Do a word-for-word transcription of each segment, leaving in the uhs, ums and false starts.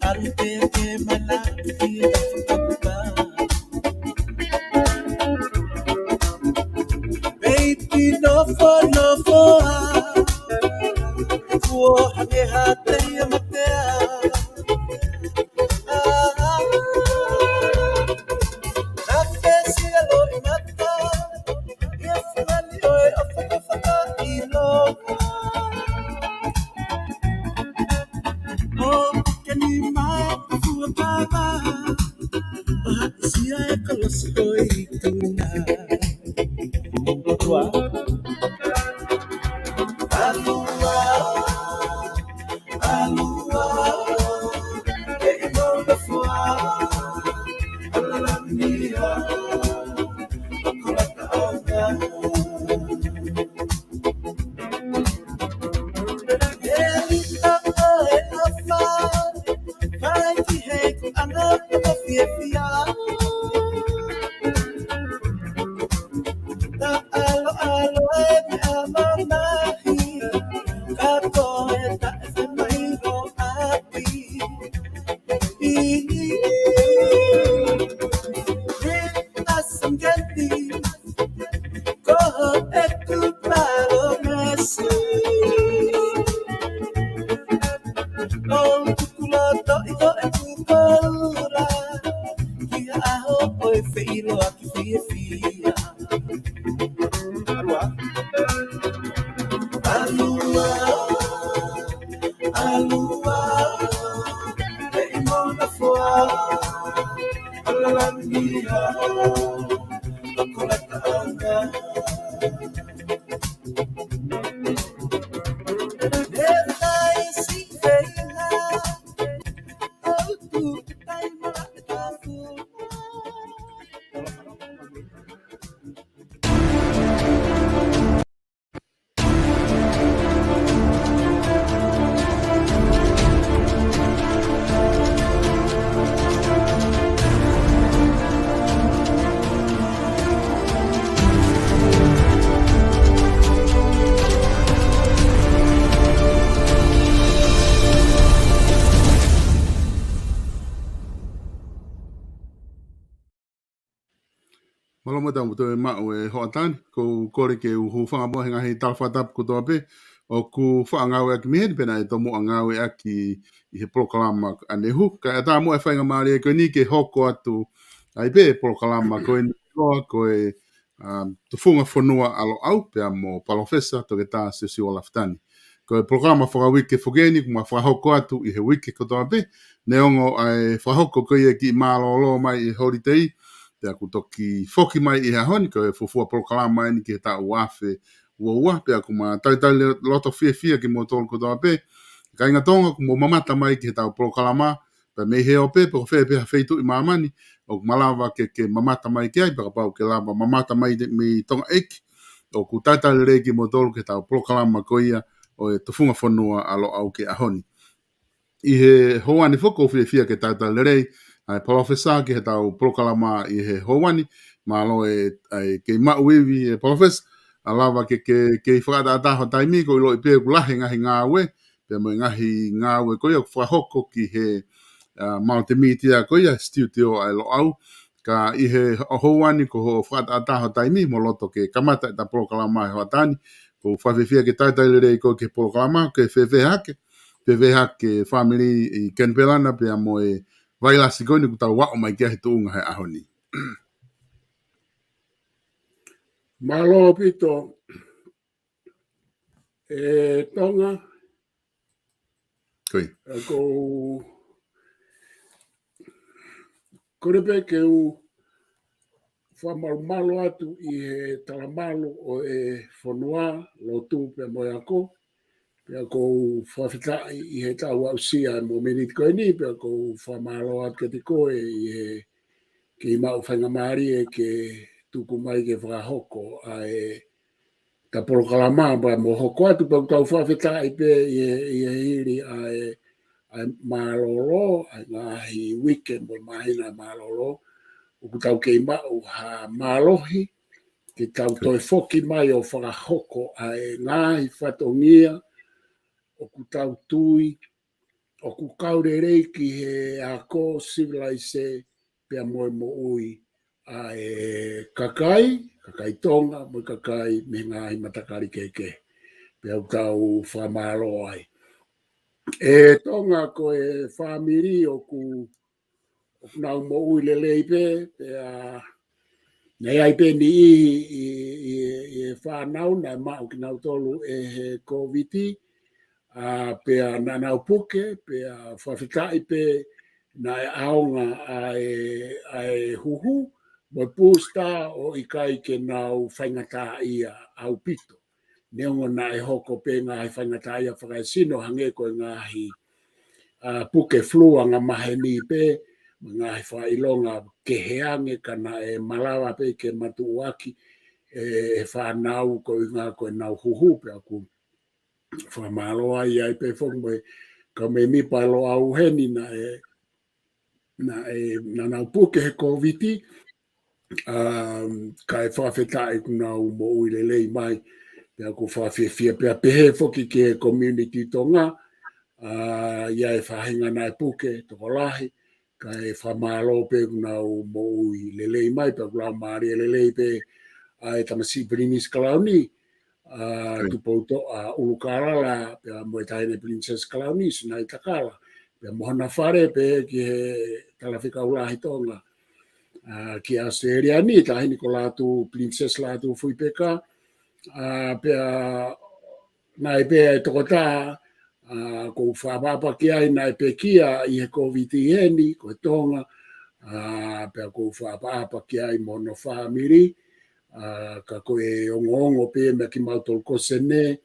ʻAlu pē ke malaʻia ka fakapuka. Baby, nofo, nofo ā. Kuo hangē ha tei ʻa matea. Mālō muʻa e tau toe maʻu e hoʻatā ni, ko u kole ke u hūfanga mo e ngaahi tala fakatapu kotoa pē ʻoku faʻa ngāueʻaki mei heni pe naʻe tomuʻa ngāueʻaki ʻi he polokalama ʻanenai. Kae ʻatā muʻa e faingamālie ko eni ke hoko atu ai pē polokalama ko eni ʻiloa ko e um, Tufunga Fonua ʻa Loʻau, pea mo Palōfesa Toketā Siosiua Lafitani. Ko e polokalama fakauike foki eni, kuo ma fakahoko atu ʻi he uike kotoa pē, neongo ʻa e fakahoko ko ia kiʻi mālōlō mai ʻi he holiday, pea kuo toki foki mai ʻi he ʻaho ni, ko e fuofua polokalama eni ki he taʻu ua afe ua ua, pea kuo ma talitali loto fiefia kimoutolu kotoa pē, kāinga Tonga, kuo mou mamata mai ki he tau polokalama, pea mei he ope, pe ko fē pē ha feituʻu ʻi māmani, ʻoku malava ke, ke mamata mai ki ai, pea kapau ʻoku ke lava mamata mai te, mei Tonga ʻEiki, ʻoku talitali lelei kimoutolu ki he tau polokalama ko ia ʻo e Tufunga Fonua ʻa Loʻau ki he ʻaho ni. ʻI he houa ni foki ʻoku ou fiefia ke talitali lelei ʻa e Palōfesa ki he tau polokalama ʻi he houa ni, mālō e, ʻa e kei maʻu ivi e Palōfesa, ʻa lava ke, ke, ke fakaʻataʻatā ho taimi, ʻoku ou ʻiloʻi pē ʻoku lahi e ngaahi ngāue, pea mo e ngaahi ngāue ko ia ʻoku fakahoko ki he, ʻa, multimedia ko ia, studio ʻa e Loʻau. Ka ʻi he houa ni ko hoʻo fakaʻataʻatā ho taimi mo loto ke kamata e ta polokalama he hoʻatā ni, ʻoku ou fakafiefia ke talitali lelei koe ki he polokalama, ke fēfē hake, fēfē hake fāmili ʻi Kenipela na pea mo e vailasi ko eni ʻoku tau aʻu mai ki ai he tuʻunga he ʻaho ni. Mālō ʻaupito. E Tonga. Ko ia. ʻOku ou kole pē ke u fakamalumalu atu ʻi he talamalu ʻo e fonua, lotu pea mo e ako. Pea ʻoku ou fakafetaʻi ʻi he tau aʻusia mo e miniti ko eni, pea ʻoku ou fakamālō atu kiate koe ʻi he kei maʻu faingamālie ke tuku mai ke fakahoko ʻa e ta polokalama pea mo hoko atu pea ʻoku tau fakafetaʻi pē ʻi he, ʻi he hili ʻa e, ʻa e mālōlō, ʻa e ngaahi uike mo e māhina mālōlō, ʻoku tau kei maʻu ha mālohi, ke tau toe foki mai ʻo fakahoko ʻa e ngaahi fatongia, ʻoku tau tui, ʻoku kau lelei ki he ako, sivilaise, pea mo e moʻui ʻa e kakai, kakai Tonga, mo e kakai mei he ngaahi matakali kehekehe. Pea ʻoku tau fakamālō ai. ʻE Tonga, ko e fāmili ʻoku, ʻoku nau moʻui lelei pē, pea naʻe ʻi ai pē niʻihi ʻi, ʻi, ʻi he fānau naʻe maʻu kinautolu ʻe he Kōviti, ʻa, pea naʻa nau puke, pea fakafetaʻi pē naʻe ʻaonga ʻa e, ʻa e huhu, mo e booster ʻo ʻikai ke nau faingataʻaʻia ʻaupito. Neongo naʻe hoko pē ngaahi faingataʻaʻia fakaesino hangē ko e ngaahi, ʻa, puke flu angamaheni pē, mo e ngaahi fakaʻilonga kehe ange ka naʻe malava pē ke matuʻuaki ʻe, ʻe he fānau ko e ʻuhinga ko ʻenau huhu pea ʻoku fakamālō ai ai pē foki mo e kau mēmipa ʻa e Loʻau heni naʻe, naʻe, naʻa nau puke he Kōviti, um, kae fakafetaʻi ʻoku nau moʻui lelei mai. Pea ʻoku fakafiefia pea pehē foki ki he community Tonga, ʻa, ʻi ai e faʻahinga naʻe puke, tokolahi, kae fakamālō pē ʻoku nau moʻui lelei mai, pea ʻoku laumālie lelei pē ʻa e tamasiʻi Pilinisi Kalauni, ʻa, Tupoutoʻa ʻUlukālala, pea mo e Taʻahine Pilinisesi Kalauni, Sinaitakala, pea mo hona fale pē ki he Talafekau Lahi Tonga, ʻa, ki ʻAositelēlia ni, Taʻahine ko Lātū, Pilinisesi Lātūfuipeka, ʻa, pea naʻe pē ʻa e tokotaha, ʻa, ʻoku ou fakaʻapaʻapa ki ai naʻe pekia ʻi he Kōviti heni, ko e Tonga, ʻa, pea ʻoku ou fakaʻapaʻapa ki ai mo hono fāmili, ʻa, ka ko e ongoongo pē meia kimautolu ko Sene,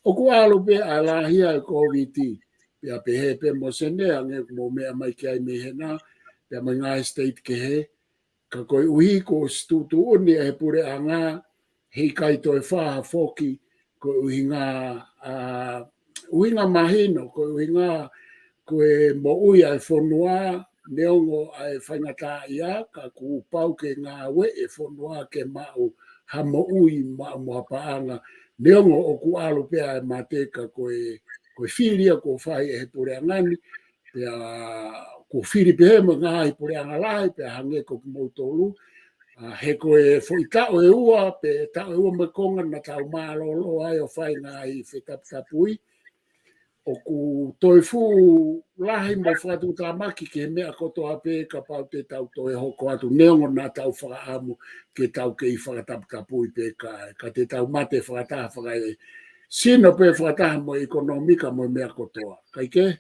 ʻoku ʻalu pē ʻa e lahi ʻa e Kōviti, pea pehē pē mo Sene, hangē ʻoku mou meʻa mai ki ai mei hena, pea mo e ngaahi state kehe, ka koeʻuhi ko e situtu uni ʻa e puleʻanga, heʻikai toe fā foki, ko e ʻuhinga, ʻa, ʻuhinga mahino, ko e ʻuhinga ko e moʻui ʻa e fonua, neongo ʻa e faingataʻaʻia, ka kuo pau ke ngāue ʻa e fonua ke maʻu ha moʻui maʻu mo ha paʻanga, neongo ʻoku ʻalu pē ʻa e mate ka ko e, ko e fili ia kuo fai ʻe he puleʻanga ni, pea kuo fili pehē mo e ngaahi puleʻanga lahi, pea hangē ko kimoutolu, ʻa, he ko e foʻi taʻu ʻe ua, pe taʻu ʻe ua mo e konga naʻa tau mālōlō ai ʻo fai ngaahi fetaputapui, ʻoku toe fuʻu lahi mo fakatuʻutāmaki ki he meʻa kotoa pē kapau te tau toe hoko atu neongo naʻa tau fakaʻamu ke tau kei fakataputapui pē ka, ka te tau mate fakataha fakaesino pē fakataha mo e ʻekonōmika mo e meʻa kotoa. Kae kehe,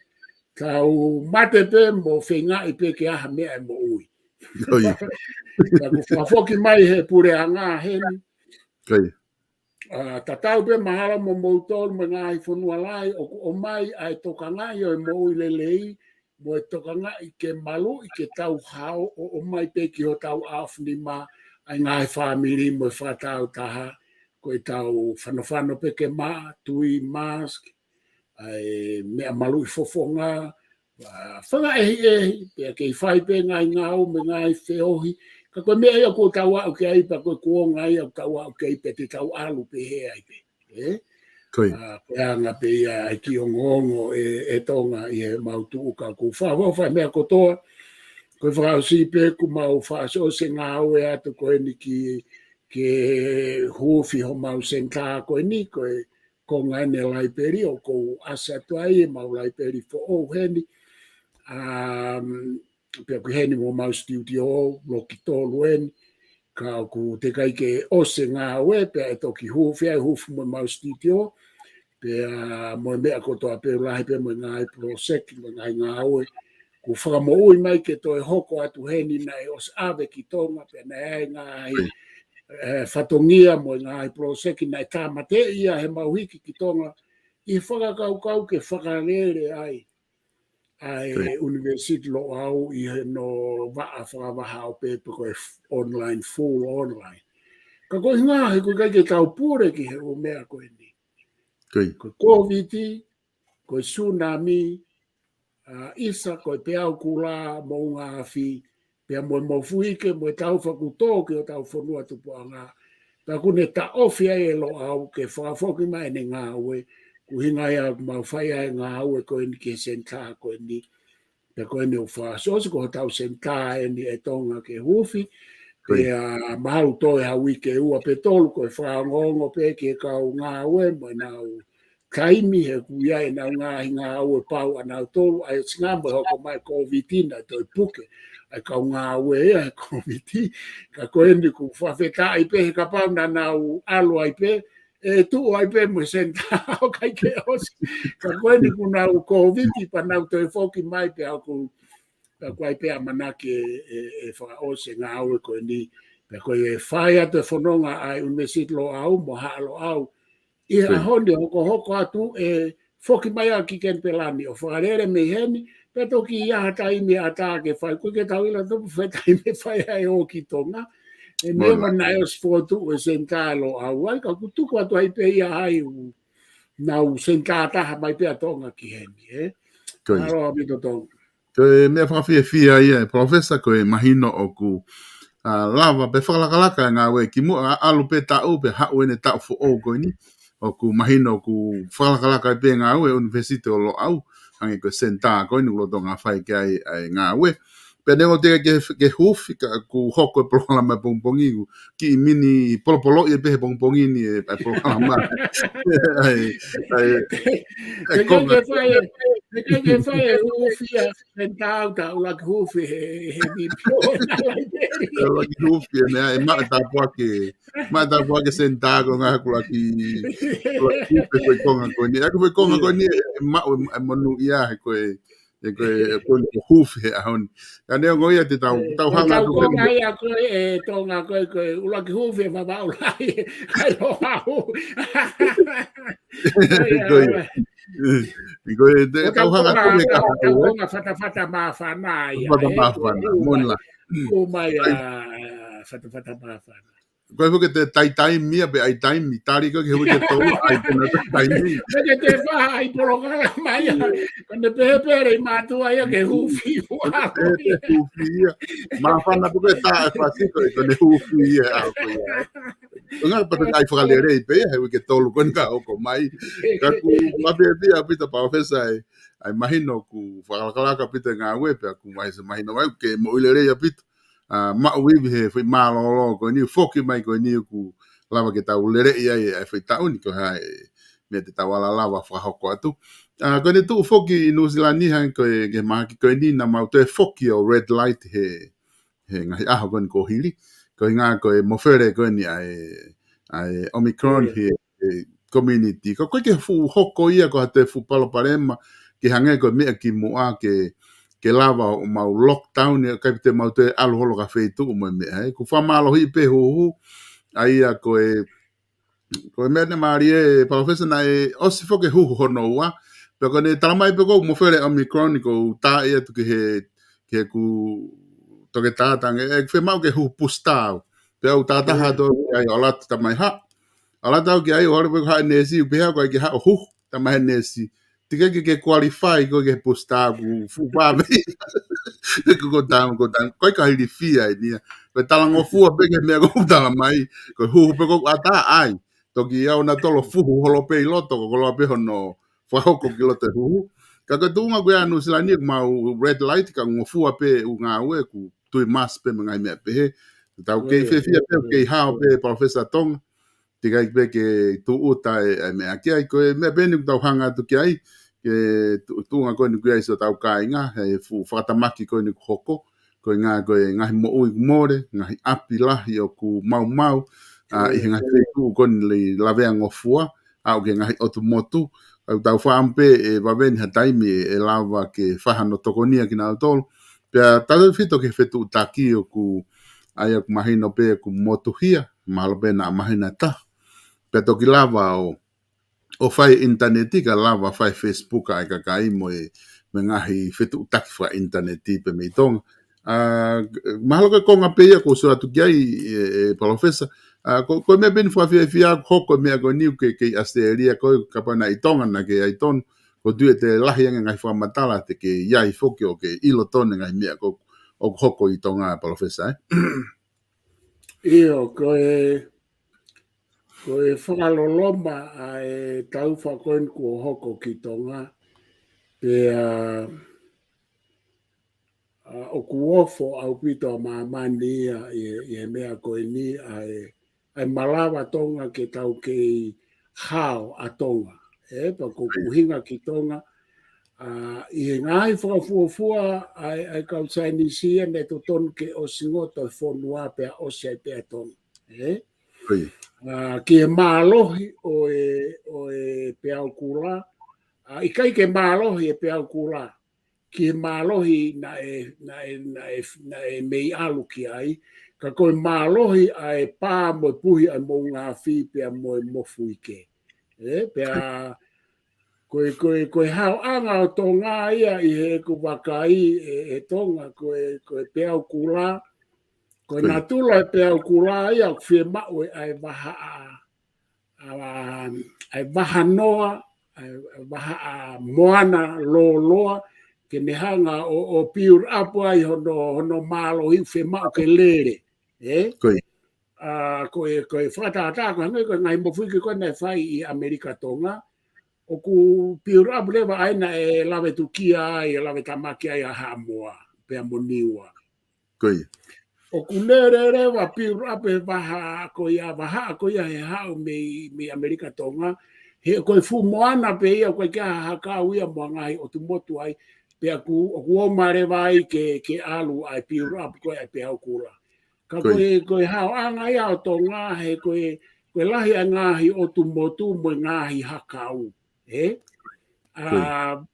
tau mate pē mo feingaʻi pē ke ʻi ai ha meʻa ʻe moʻui. ʻIo. Ka kuo fakafoki mai he puleʻanga heni. ʻIo. ʻA, tatau pē mahalo mo moutolu mo e ngaahi fonua lahi, ʻoku ʻomai ʻa e tokangaʻi ʻo e moʻui lelei, mo e tokangaʻi ke maluʻi ke tau hao ʻo ʻomai pē ki hotau ʻaofinima, ʻa e ngaahi fāmili mo e fakatāutaha, ko ʻetau fanofano pē ke maʻa, tui, mask, ʻa e meʻa maluʻi fofonga, ʻa, fakaʻehiʻehi, pea kei fai pē ngaahi ngāue mo e ngaahi feohi, ka ko e meʻa ia kuo tau aʻu ki ai, pea ko e kuonga ia ʻoku tau aʻu ki ai pea te tau ʻalu pē he ai pē. ʻE? ʻIo. ʻA, ko e anga pē ia ʻa e kiʻi ongoongo ʻe, ʻe Tonga ʻi heʻemau tuʻu ka ʻoku ou fakaʻapaʻapa he meʻa kotoa, ko e fakaʻosi pē ʻoku mau fakaʻosiʻosi e ngāue atu ko eni ki, ke huufi homau senitā ko eni, ko e konga eni e laipeli, ʻoku ou ʻasi atu ai ʻemau laipeli foʻou heni. Um, pea ʻoku ʻi heni mo homau studio, loki tolu eni, ka ʻoku teʻeki ai ke ʻosi e ngāue, pea ʻe toki huufi ai, huufi mo homau studio, pea mo e meʻa kotoa pē ʻoku lahi pē mo e ngaahi poloseki, mo e ngaahi ngāue, kuo fakamoʻui mai ke toe hoko atu heni naʻe ʻosi ʻave ki Tonga, pea naʻe ʻi ai e ngaahi, ʻio, ʻe, fatongia mo e ngaahi poloseki naʻe tāmateʻi ia heʻemau hiki ki Tonga, ʻi he fakakaukau ke fakalele ai ʻa e, ʻio, ʻUnivēsiti Loʻau ʻi hono vaʻa fakavahaʻaope pe ko e f-, online, full online. Ka ko e ʻuhinga he ʻoku ʻikai ke tau pule ki he ʻū meʻa ko eni. ʻIo. Ko e Kōviti, ko e sunami, ʻa, ʻisa, ko e peau kula, moʻunga afi, pea mo e mofuike, mo e taufa kuo tō ki hotau fonua tupuʻanga. Pea ʻoku ne taʻofi ai e Loʻau ke fakafoki mai ʻene ngāue, ʻuhinga ia ʻoku mau fai ai e ngāue ko eni ki he senitā ko eni. Pea ko eni ʻoku fakaʻosiʻosi ko hotau senitā eni ʻe Tonga ki he huufi. Pea mahalo toe ha uike ʻe ua pe tolu ko e fakaongoongo pē ki he kau ngāue mo ʻenau taimi he ʻoku ʻi ai ʻenau ngaahi ngāue pau ʻanautolu, ʻa e singamo e hoko mai Kōviti naʻe toe puke ʻa e kau ngāue ia he Kōviti. Ka ko eni ʻoku fakafetaʻi pē he kapau naʻa nau ʻalu ai pē, ʻe tuʻu ai pē mo e senitā ʻo ʻikai ke ʻosi. Ka ko eni kuo nau Kōviti pea nau toe foki mai pea ʻoku, pea ʻoku ʻi ai pē ʻamanaki ʻe, ʻe, ʻe fakaʻosi e ngāue ko eni. Pea ko e fai atu e fononga ʻa e ʻUnivēsiti Loʻau mo Haʻa Loʻau ʻi he ʻaho ni ʻo hokohoko atu ʻe foki mai ʻa Kikeni Pelani ʻo fakalele mei heni, pea toki ʻi ai ha taimi ʻatā ke fai, ʻoku ʻikai ke tau ʻilo pe ko e fē taimi ʻe fai ai ʻo ki Tonga. ʻE meʻa naʻe ʻosi fokotuʻu e senitā ʻe Loʻau ai, ka ʻoku tuku atu ai pē ia ʻa e ʻū nau senitā taha mai pē ʻa Tonga ki heni, ē? Mālō ʻaupito Tonga. Ko e meʻa fakafiefia ia ʻe Palōfesa ko e mahino ʻoku, ʻa, lava pē fakalakalaka e ngāue ki muʻa, ʻalu pē taʻu pē haʻu eni taʻu foʻou ko eni. ʻOku mahino ʻoku fakalakalaka pē ngāue ʻUnivēsiti ʻo Loʻau, hangē ko e senitā ko eni ʻoku lolotonga fai ki ai ʻa e ngāue. Pea neongo teʻeki ke, ke huufi ka ʻoku hoko e polokalama pongipongi ʻoku kiʻi mini polopoloʻi pē he pongipongi ni e, e polokalama. ʻAi, ʻai, ʻe konga. Teʻeki ke fai e huufi ia, senitā ʻoku ʻuluaki huufi he, he ni pio e nalai teri. ʻUluaki huufi e meʻa, ʻe maʻu e tāpuaki, maʻu e tāpuaki senitā ko e ngaahi ʻuluaki, ʻuluaki huufi ko e konga ko eni. ʻA ia ko e konga ko eni, ʻe maʻu e, e monūʻia he ko e, he ko e, ko e huufi he ʻaho ni. Ka neongo ia te tau, tau hanga atu konga ia ko e, ʻe Tonga ko e, ko e ʻuluaki huufi e Vavaʻu Lahi, ʻa e Loʻau. Ko ia. Ko e te, tau hanga atu konga, tau konga Fatafata Māfana ia, Fatafata Māfana, mona. Ko mai ʻa Fatafata Māfana. Ko e foki te taitaimi ia pe ʻai taimi, tali ko e ke hui ke tau ʻai pena taimi. Ko e te fai polokalama ia, ko ʻene pehē pē ʻe mātuʻa ia ke huufi ua. Pehē pē huufi ia. Māfana pē ko e tā e fasi ko e, ko ʻene huufi ia ʻa ko ia. Ko e ngaahi pata kai fakalelei pē ia, he uike tolu ko eni ka hoko mai. Ka ʻoku mafiefia ʻaupito Palōfesa ʻa e, ʻa e mahino ʻoku fakalakalaka ʻaupito e ngāue pea ʻoku mahino, mahino mai ke moʻui lelei ʻaupito. ʻA, maʻu ivi he foʻi mālōlō ko eni, foki mai ko eni ʻoku lava ke tau leleʻi ai ʻa e foʻi taʻu ni ko e hā e meʻa te tau ala lava fakahoko atu. ʻA, ko ʻene tuʻu foki ʻi Nuʻusila ni hangē ko e, ke mahaki ko eni naʻa mau toe foki ʻo red light he, he ngaahi ʻaho ko eni kuo hili. Ko e ʻuhinga ko e mofele ko eni ʻa e, ʻa e Omicron he, he community. Ka ʻoku ʻikai ke fuʻu hoko ia ko ha toe fuʻu palopalema ke hangē ko e meʻa ki muʻa ke, ke lava ʻo mau lockdown ia, ʻikai pē te mau toe ʻalu holo ki ha feituʻu mo e meʻa. ʻOku fakamālohiʻi pē huhu, ʻa ia ko e, ko e meʻa naʻe mālie ʻe Palōfesa naʻe ʻosi foki e huhu hono ua, pea ko ʻene tala mai pē ko e mofele Omicron ko u tā ia atu ki he, ki heʻeku toketā tange, ʻe fiemaʻu ke huhu booster au. Pea u tātaha atu ki ai ʻo ʻalu atu tamai ha. ʻAlu atu au ki ai ʻo ʻalu pē ko haʻu e neesi, pehē au ʻoku ʻikai ke haʻu ʻo huhu, tamai he neesi. Teʻeki ke, ke qualify koe ki he booster ʻoku fuʻu vave. Ko, ko tau, ko tau, ʻoku ʻikai ke ilifia eni ia. Ko e talangofua pē ki he meʻa ʻoku tala mai. Ko e huhu pē ʻoku ʻatā ai. Toki ʻalu ʻo tolo fuhu holo pē ʻi loto, ko e koloa pē hono fakahoko ki loto e huhu. Ka ko e tuʻunga ko ia ʻa Nuʻusila ni ʻoku mau red light ka ngofua pē ʻū ngāue ʻoku tui mask pē mo e ngaahi meʻa pehē. Tau kei fiefia pē, kei hao pē Palōfesa Tonga. Teʻeki ai pē ke tūʻuta e, e meʻa ki ai, ko e meʻa pē eni ʻoku tau hanga atu ki ai, ke tu-, tuʻunga ko eni ʻoku ʻi ai siʻotau kāinga, he fuʻu fakatamaki ko eni ʻoku hoko, ko e ngaahi, ko e ngaahi moʻui ʻoku mole, ngaahi ʻapi lahi ʻoku maumau, ʻa, ʻi he ngaahi feituʻu ko eni ʻoku lavea ngofua, aʻu ki he ngaahi ʻotu motu, ʻoku tau faʻamu pē ʻe vave eni ha taimi ʻe, ʻe lava ke fai hano tokonia kinautolu. Pea tautefito ki he fetuʻutaki ʻoku, ʻa ia ʻoku mahino pē ʻoku motuhia, mahalo pē naʻa mahino ʻe taha. Pea toki lava ʻo, ʻo fai ʻinitaneti, kae lava fai Facebook ʻa e kakai mo e, mo e ngaahi fetuʻutaki fakaʻinitaneti pē mei Tonga. ʻA, mahalo ko e konga pē ia ʻoku ou sio atu ki ai, ʻe, ʻe Palōfesa. ʻA, ko, ko e meʻa pē eni fakafiefia ʻoku hoko e meʻa ko eni ʻoku ke, ke ʻi ʻAositelēlia ko e kapau naʻe ʻi Tonga naʻa ke ʻi ai tonu. ʻOku ou tui ʻe toe lahi ange ngaahi fakamatala te ke ʻi ai foki ʻo ke ʻilo tonu e ngaahi meʻa ʻoku, ʻoku hoko ʻi Tonga, Palōfesa, ē? ʻIo, ko e, Ko e fakaloloma ʻa e taufa ko eni kuo hoko ki Tonga, pea, ʻa, ʻoku ofo ʻaupito ʻa māmani ia ʻi, ʻi he meʻa ko eni ʻa e, ʻa e malava Tonga ke tau kei hao ʻa Tonga. ʻE, pea ko e ʻuhinga ki Tonga, ʻa, ʻi he ngaahi fakafuofua ʻa e, ʻa e kau saienisi ia naʻe totonu ke ʻosi ngoto e fonua pea ʻosi ai pē ʻa Tonga. ʻE? ʻA, ki he mālohi ʻo e, ʻo e peau kula, ʻa, ʻikai ke mālohi e peau kula, ki he mālohi naʻe, naʻe, naʻe, naʻe mei ʻalu ki ai, ka ko e mālohi ʻa e pā mo e puhi ʻa e moʻunga afi pea mo e mofuike. ʻE, pea, ko e, ko e, ko e haoʻanga ʻo Tonga ia ʻi heʻeku vakai ʻe, ʻe Tonga, ko e, ko e peau kula, ko e natula e peau kula ia ʻoku fiemaʻu ʻa e vahaʻa, ʻa, ʻa e vahanoa, ʻa e vahaʻa moana lōloa, ke ne hanga ʻo, ʻo build up ai hono, hono mālohi ʻoku fiemaʻu ke lele. ʻE? ʻA, ko e, ko e fakatātā, ko e hangē ko e ngaahi mofuike ko ē naʻe fai ʻi ʻAmelika Tonga, ʻoku build up leva ai naʻe lave tukia ai, lave tamaki ai ʻa Haʻamoa, pea mo Niua. ʻOku lele leva build up e vahaʻa ko ia, vahaʻa ko ia he haʻu mei, mei ʻAmelika Tonga, he ko e fuʻu moana pē ia, ʻoku ʻikai ke ʻi ai ha hakau ia mo e ngaahi ʻotu motu ai, pea ʻoku, ʻoku ō mai leva ai ke, ke ʻalu ʻa e build up ko ē ʻa e peau kula. Ka ko e, ko e haoʻanga ia ʻo Tonga, he ko e, ko e lahi ʻa e ngaahi ʻotu motu mo e ngaahi hakau. ʻE? ʻA,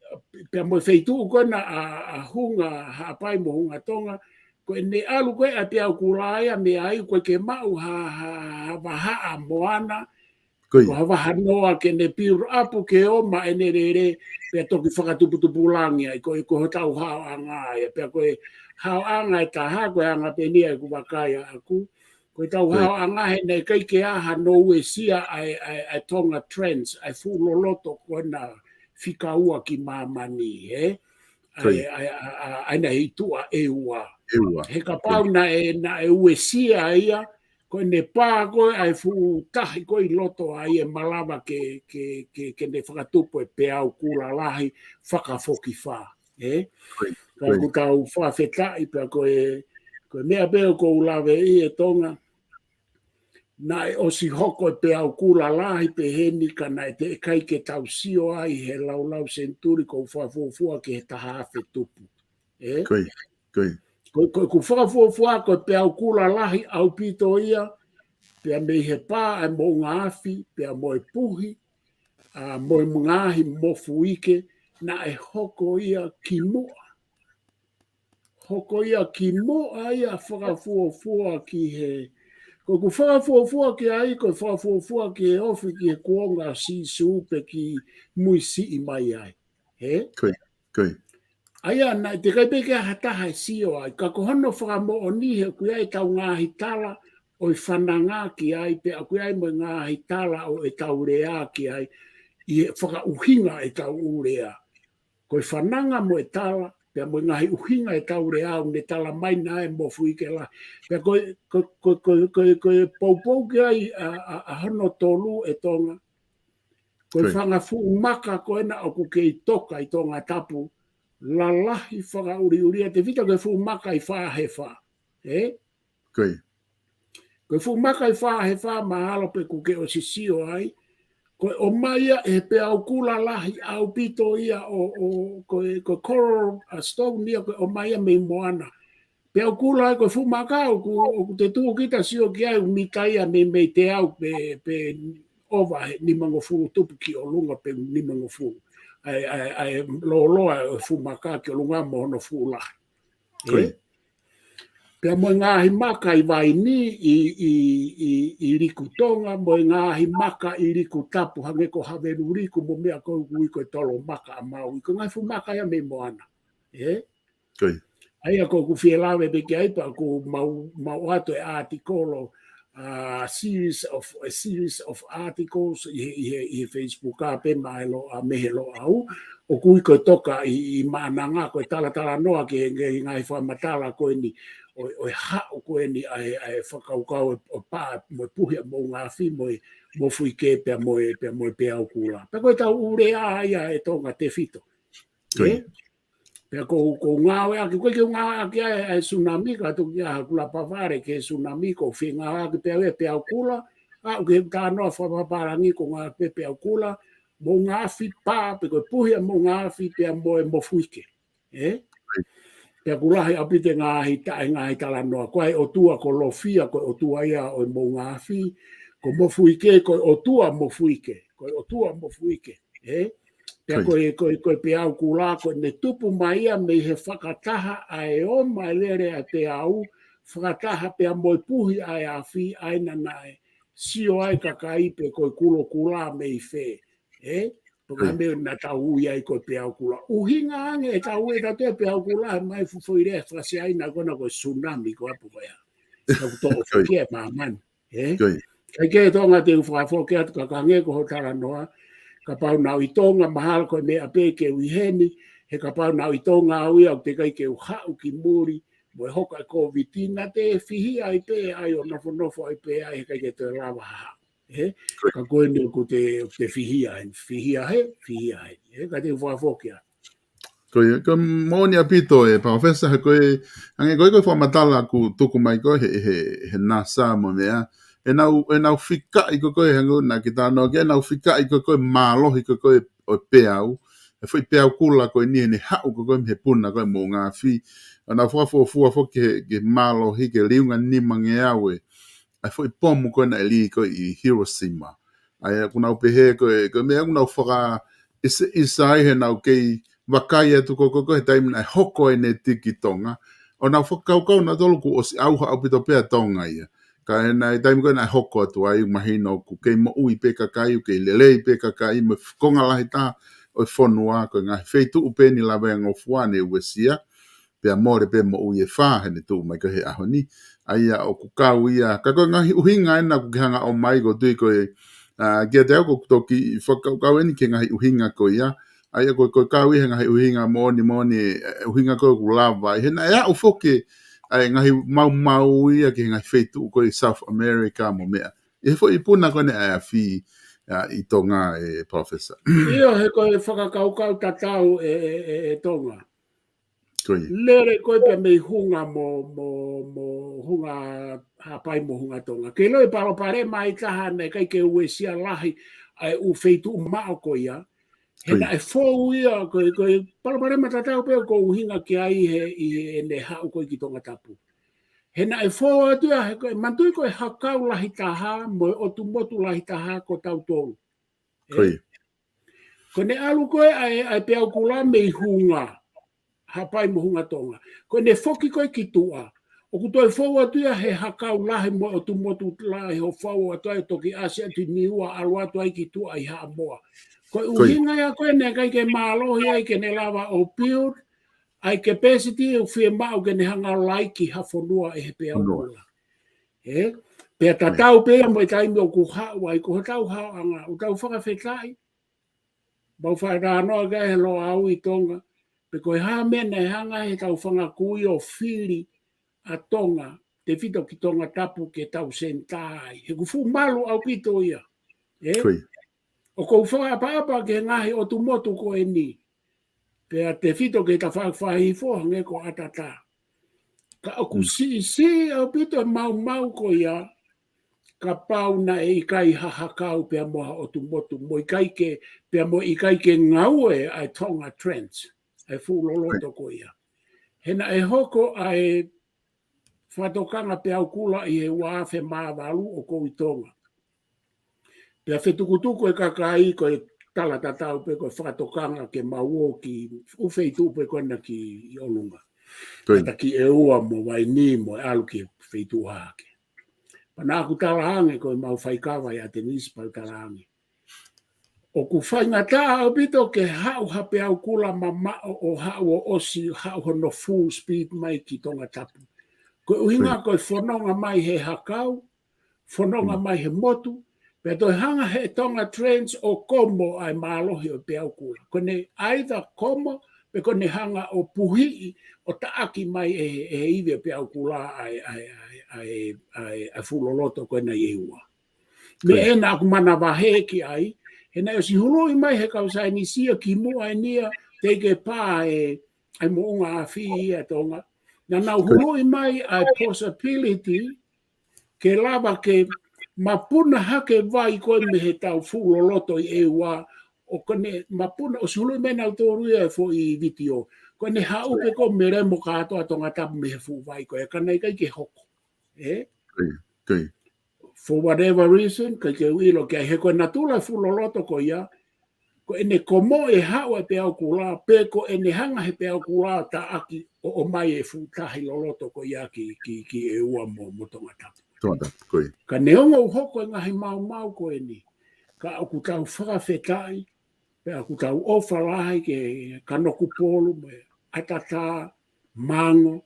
pea mo e feituʻu ko ena ʻa, ʻa Hunga Haʻapai mo Hunga Tonga, ko ʻene ʻalu ko ē ʻa e peau kula ia mei ai, ʻoku ʻikai ke maʻu ha, ha, ha vahaʻa moana, ko ha vahanoa ke ne build up ke ō mai ʻene lele, pea toki fakatuputupulangi ai, ko e, ko hotau haoʻanga ia, pea ko e haoʻanga ʻe taha, ko e anga pē eni ia ʻeku vakai ʻaʻaku, ko ʻetau haoʻanga he naʻe ʻikai ke ʻi ai hano uesia ʻa e, ʻa e, ʻa e Tonga Trends, ʻa e fuʻu loloto ko ena fika ua ki māmani, ʻe? ʻA e, ʻa e, ʻa e, ʻa e, ʻa e naʻe ʻi tuʻa ʻEua. He kapau naʻe, naʻe uesia ia, ko ʻene pā ko ē ʻa e fuʻu tahi ko ē ʻi loto ai ʻe malava ke, ke, ke, ke ne fakatupu e peau kula lahi fakafokifā. ʻE? Ka ʻoku tau fakafetaʻi pea ko e, ko e meʻa pē ʻoku ou lave ʻi ʻe Tonga, naʻe ʻosi hoko e peau kula lahi peheni ka naʻe teʻeki ai ke tau sio ai he laulau senituli ʻoku ou fakafuofua ki he taha afe tupu. ʻE? Ko e, ko e, ko ʻeku fakafuofua ko e peau kula lahi ʻaupito ia, pea mei he pā ʻa e moʻunga afi, pea mo e puhi, ʻa, mo e ngaahi mofuike, naʻe hoko ia ki muʻa. Hoko ia ki muʻa ia fakafuofua ki he, ko ʻeku fakafuofua ki ai, ko e fakafuofua ki he ofi ki he kuonga ʻo Sīsū pe ki mui siʻi mai ai. ʻE? ʻA ia, naʻe teʻeki ai pē ke ʻi ai ha taha ʻe sio ai, ka ko hono fakamoʻoni he ʻoku ʻi ai ʻetau ngaahi tala ʻo e fananga ki ai, pea ʻoku ʻi ai mo e ngaahi tala ʻo ʻetau lea ki ai, ʻi he fakaʻuhinga ʻetau ʻū lea. Ko e fananga mo e tala, pea mo e ngaahi ʻuhinga ʻetau lea ʻoku ne tala mai naʻe mofuike lahi. Pea ko e, ko e, ko e, ko e, ko e, ko e poupou ki ai ʻa, ʻa, ʻa hono tolu ʻe Tonga. Ko e fanga fuʻu maka ko ena ʻoku kei toka ʻi Tongatapu, lalahi fakaʻuliʻulia, tefito ki he fuʻu maka ʻi Fāhefa. ʻE? Ko e fuʻu maka ʻi Fāhefa mahalo pē kuo ke ʻosi sio ai, ko e ʻomai ia ʻe he peau kula lahi ʻaupito ia ʻo, ʻo, ko e, ko e coral, ʻa, stone ia ko e ʻomai ia mei moana. Peau kula ia ko e fuʻu maka ʻoku, ʻoku te tuʻu kita sio ki ai ʻoku mita ia mei, mei teau pe, pe ʻova he nimangofulu tupu ki ʻolunga pe nimangofulu. ʻA e, ʻa e, ʻa e lōloa ʻo e fuʻu maka ki ʻolunga mo hono fuʻu lahi. ʻE? Pea mo e ngaahi maka ʻi Vaini, ʻi, ʻi, ʻi, ʻi Liku Tonga, mo e ngaahi maka ʻi Liku Tapu, hangē ko Haveluliku, mo e meʻa ko ē ʻoku ui ko e Tolo Maka ʻa Maui, ko e ngaahi fuʻu maka ia mei moana. ʻE? ʻA ia ko ʻeku fie lave pē ki ai pea ʻoku mau, mau ʻoatu e ʻātikolo, ʻa, series of, a series of articles ʻi he, ʻi he, ʻi he Facebook ʻa pē mai lo, ʻa, mei he Loʻau, ʻoku ui ko e toka ʻi, ʻi Maʻananga, ko e talatalanoa ki he, ki he ngaahi fakamatala ko eni, ʻo, ʻo e haʻu ko eni ʻa e, ʻa e fakakaukau ʻo e pā, mo e puhi ʻa Moʻungaafi, mo e, mo Fuike pea mo e, pea mo e Peaukula. Pea ko e tau ʻū lea ia ʻe Tonga Tefito. Ko ia. Ē? Pea ko, ko ngāueʻaki, ko e ke ngāueʻaki ʻa e, ʻa e tsunami, ka toki ʻa haku lapa vale ke tsunami, ko fie ngāueʻaki pea ʻe Peaukula, ʻa ʻoku ke talanoa fakapapālangi ko ngā pē Peaukula, Moʻungaafi pā, pe ko e puhi ʻa Moʻungaafi pea mo e mo Fuike. Ē? Pea ʻoku lahi ʻaupito e ngaahi ta-, e ngaahi talanoa, ko e ʻotua ko Lofia, ko e ʻotua ia ʻo e Moʻungaafi, ko mo Fuike, ko e ʻotua mo Fuike, ko e ʻotua mo Fuike. Ē? Pea ko e, ko e, ko e Peaukula, ko ʻene tupu mai ia mei he fakataha ʻa e ō mai lele ʻa e peau, fakataha pea mo e puhi ʻa e afi, ʻa ē naʻe sio ai kakai pe ko e kulokula mei fē. Ē? Pea ko e meʻa naʻa tau ui ai ko e Peaukula. ʻUhinga ange ʻe tau ui ʻe tau e Peaukula, mai fufoi lea fakaSiaina ko ena ko e tsunami ko ē pē ko ia. Tau toʻo foki ʻe māmani. Ē? Ko ia. Kae kehe Tonga te u fakafoki atu ka hangē ko hoʻo talanoa, kapau naʻa u ʻi Tonga mahalo ko e meʻa pē ke u ʻi heni, he kapau naʻa u ʻi Tonga au ia ʻoku teʻeki ai ke u haʻu ki muli, mo e hoko e Covid naʻa te fihia ai pē, ʻai ʻo nofonofo ai pē, ʻai he ʻikai ke toe lava ha haʻu. Ē? Ka ko eni ʻoku te, ʻoku te fihia heni, fihia hē, fihia hē. Ē, ka te u fakafoki atu. Ko ia, ko e moʻoni ʻaupito ē, Palōfesa, he ko e, hangē ko e, ko e fakamatala ʻoku tuku mai ko ē he, he, he NASA mo e meʻa. ʻE nau, ʻe nau fikaʻi ko ē, hangē naʻa ke talanoa ki ai, ʻe nau fikaʻi ko ē mālohi ko ē ʻo e peau. ʻE foʻi Peaukula ko eni ʻene haʻu ko ē mei he puna ko ē Moʻungaafi. ʻE nau fakafuofua foki ki he, ki he mālohi, ki he liunga nimangeau ē. ʻA e foʻi pomu ko ē naʻe lī ko ē ʻi Hiroshima. ʻA ia ʻoku nau pehē ko e, ko e meʻa ʻoku nau fakaʻiseʻisa ai he nau kei vakai atu ko ē, ko ē, ko ē he taimi naʻe hoko ai ʻene tiki Tonga. ʻO nau fakakaukau nautolu kuo ʻosi ʻauha ʻaupito pē ʻa Tonga ia. Ka ʻi he ngaahi taimi ko ē naʻe hoko atu ai, mahino ʻoku kei moʻui pē kakai, ʻoku kei lelei pē kakai, mo e konga lahi taha ʻo e fonua, ko e ngaahi feituʻu pē ʻeni lavea ngofua naʻe uesia. Pea mole pē moʻui ʻe fā heʻene tuʻu mai ko ē he ʻaho ni. ʻA ia ʻoku kau ia, ka ko e ngaahi ʻuhinga ena ʻoku ke hanga ʻo ʻomai ko e tui ko ē, ʻa, kiate au ʻoku ou toki fakakaukau eni ki he ngaahi ʻuhinga ko ia. ʻA ia ko e, ko e kau ia he ngaahi ʻuhinga moʻoni moʻoni, ʻe, ʻuhinga ko ē ʻoku lava. ʻI he naʻe aʻu foki, ʻa e ngaahi maumau ia ki he ngaahi feituʻu ko ē ʻi South America mo e meʻa. ʻI he foʻi puna ko ē naʻe afi, ʻa, ʻi Tonga ē, Palōfesa. ʻIo, he ko e fakakaukau tatau ē, ē, ē, ē Tonga. Ko ia. Lele ko ē pea mei Hunga mo, mo, mo Hunga Haʻapai mo Hunga Tonga. Ke ʻilo e palopalema ʻi taha naʻe ʻikai ke uesia lahi ʻa e ʻū feituʻu maʻu ko ia. He naʻe fou ia, ko e, ko e palopalema tatau pē ʻoku ou ʻuhinga ki ai he, ʻi heʻene haʻu ko ē ki Tongatapu. He naʻe fou atu ia, he ko e manatuʻi ko e hakau lahi taha, mo e ʻotu motu lahi taha ko tautolu. Ko ia. Ko ʻene ʻalu ko ē ʻa e, ʻa e Peaukula mei Hunga Haʻapai mo Hunga Tonga. Ko ʻene foki ko ē ki tuʻa. ʻOku toe fou atu ia he hakau lahi mo e ʻotu motu lahi ʻo fou atu ai toki ʻasi atu ʻi Niua ʻalu atu ai ki tuʻa ʻi Haʻamoa. Ko e ʻuhinga ia ko ē naʻe ʻikai ke mālohi ai ke ne lava ʻo build, ʻa e capacity ʻoku fiemaʻu ke ne hanga ʻo laiki ha fonua ʻe he Peaukula. Ē? Pea tatau pē ia mo e taimi ʻoku haʻu ai ko hotau haoʻanga, ʻoku tau fakafetaʻi. Mau faʻa talanoa ki ai he Loʻau ʻi Tonga. Pe ko e hā meʻa naʻe hanga he tau fanga kui ʻo fili ʻa Tonga, tefito ki Tongatapu ke tau senitā ai. He ʻoku fuʻu malu ʻaupito ia. Ē? ʻOku ou fakaʻapaʻapa ki he ngaahi ʻotu motu ko eni. Pea tefito ki he tafaʻaki fakahihifo hangē ko ʻAtata. Ka ʻoku siʻisiʻi ʻaupito e maumau ko ia, kapau naʻe ʻikai ha hakau pea mo ha ʻotu motu, mo ʻikai ke, pea mo ʻikai ke ngaue ʻa e Tonga Trench, ʻa e fuʻu loloto ko ia. He naʻe hoko ʻa e fakatokanga Peaukula ʻi he ua afe mā valu ʻoku ou ʻi Tonga. Pea fetukutuku e kakai ko e tala tatau pē ko e fakatokanga ke mau ō ki ʻū feituʻu pē ko ena ki ʻolunga. Ko ia. Kata ki ʻEua mo Vaini mo e ʻalu ki he feituʻu hahake. Pea naʻa ku talaange ko e mau faikava ʻia ʻAtenisi pea u talaange. ʻOku faingataʻa ʻaupito ke haʻu ha Peaukula mamaʻo ʻo haʻu ʻo ʻosi haʻu hono full speed mai ki Tongatapu. Ko e ʻuhinga ko e fononga mai he hakau, fononga mai he motu, Pea toe hanga he Tonga Trends ʻo komo ʻa e mālohi ʻo e peau kula. Ko ʻene either komo, pe ko ʻene hanga ʻo puhiʻi, ʻo taʻaki mai ʻe, ʻe he ivi ʻo e peau kula ʻa e, ʻa e, ʻa e, ʻa e, ʻa e, ʻa e fuʻu loloto ko ena ʻi ʻEua. Meʻa ena ʻoku manavahē ki ai, he naʻe ʻosi huluʻi mai he kau saienisi ia kimuʻa eni ia, teʻeki ke pā e, ʻa e moʻunga afi ia Tonga. Naʻa nau huluʻi mai ʻa e possibility, ke lava ke mapuna hake vai ko ē mei he tau fuʻu loloto ʻi ʻEua, ʻo ko ʻene mapuna ʻosi huluʻi mai nautolu ia e foʻi vitiō. Ko ʻene haʻu pē ko ē melemo kātoa Tongatapu mei he fuʻu vai ko ē, ka naʻe ʻikai ke hoko. Ē? Ko ia, ko ia. For whatever reason, ʻikai ke u ʻilo ki ai, he ko e natula e fuʻu loloto ko ia, ko ʻene komo ʻe haʻu e peau kula, pe ko ʻene hanga he peau kula ʻo taʻaki ʻo, ʻomai e fuʻu tahi loloto ko ia ki, ki, ki ʻEua mo, mo Tongatapu. Tongatapu, ko ia. Ka neongo ʻoku hoko e ngaahi maumau ko eni, ka ʻoku tau fakafetaʻi, pea ʻoku tau ʻofa lahi ki he Kanokupolu, mo e ʻAtatā, Mango,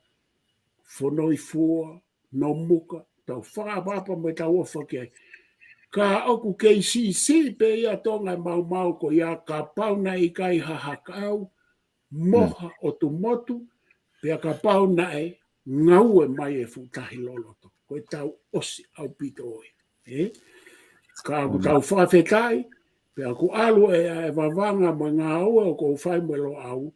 Fonoifua, Nomuka, tau fakaʻapaʻapa mo e tau ʻofa ki ai. Ka ʻoku kei siʻisiʻi pē ia Tonga e maumau ko ia, kapau naʻe ʻikai ha hakau, mo ha ʻotu motu, pea kapau naʻe ngaue mai e fuʻu tahi loloto. Ko e tau ʻosi ʻaupito ʻo ia. Ē? Ka ʻoku tau fakafetaʻi, pea ʻoku ʻalu e, e vavanga mo e ngāue ʻoku ou fai mo e Loʻau,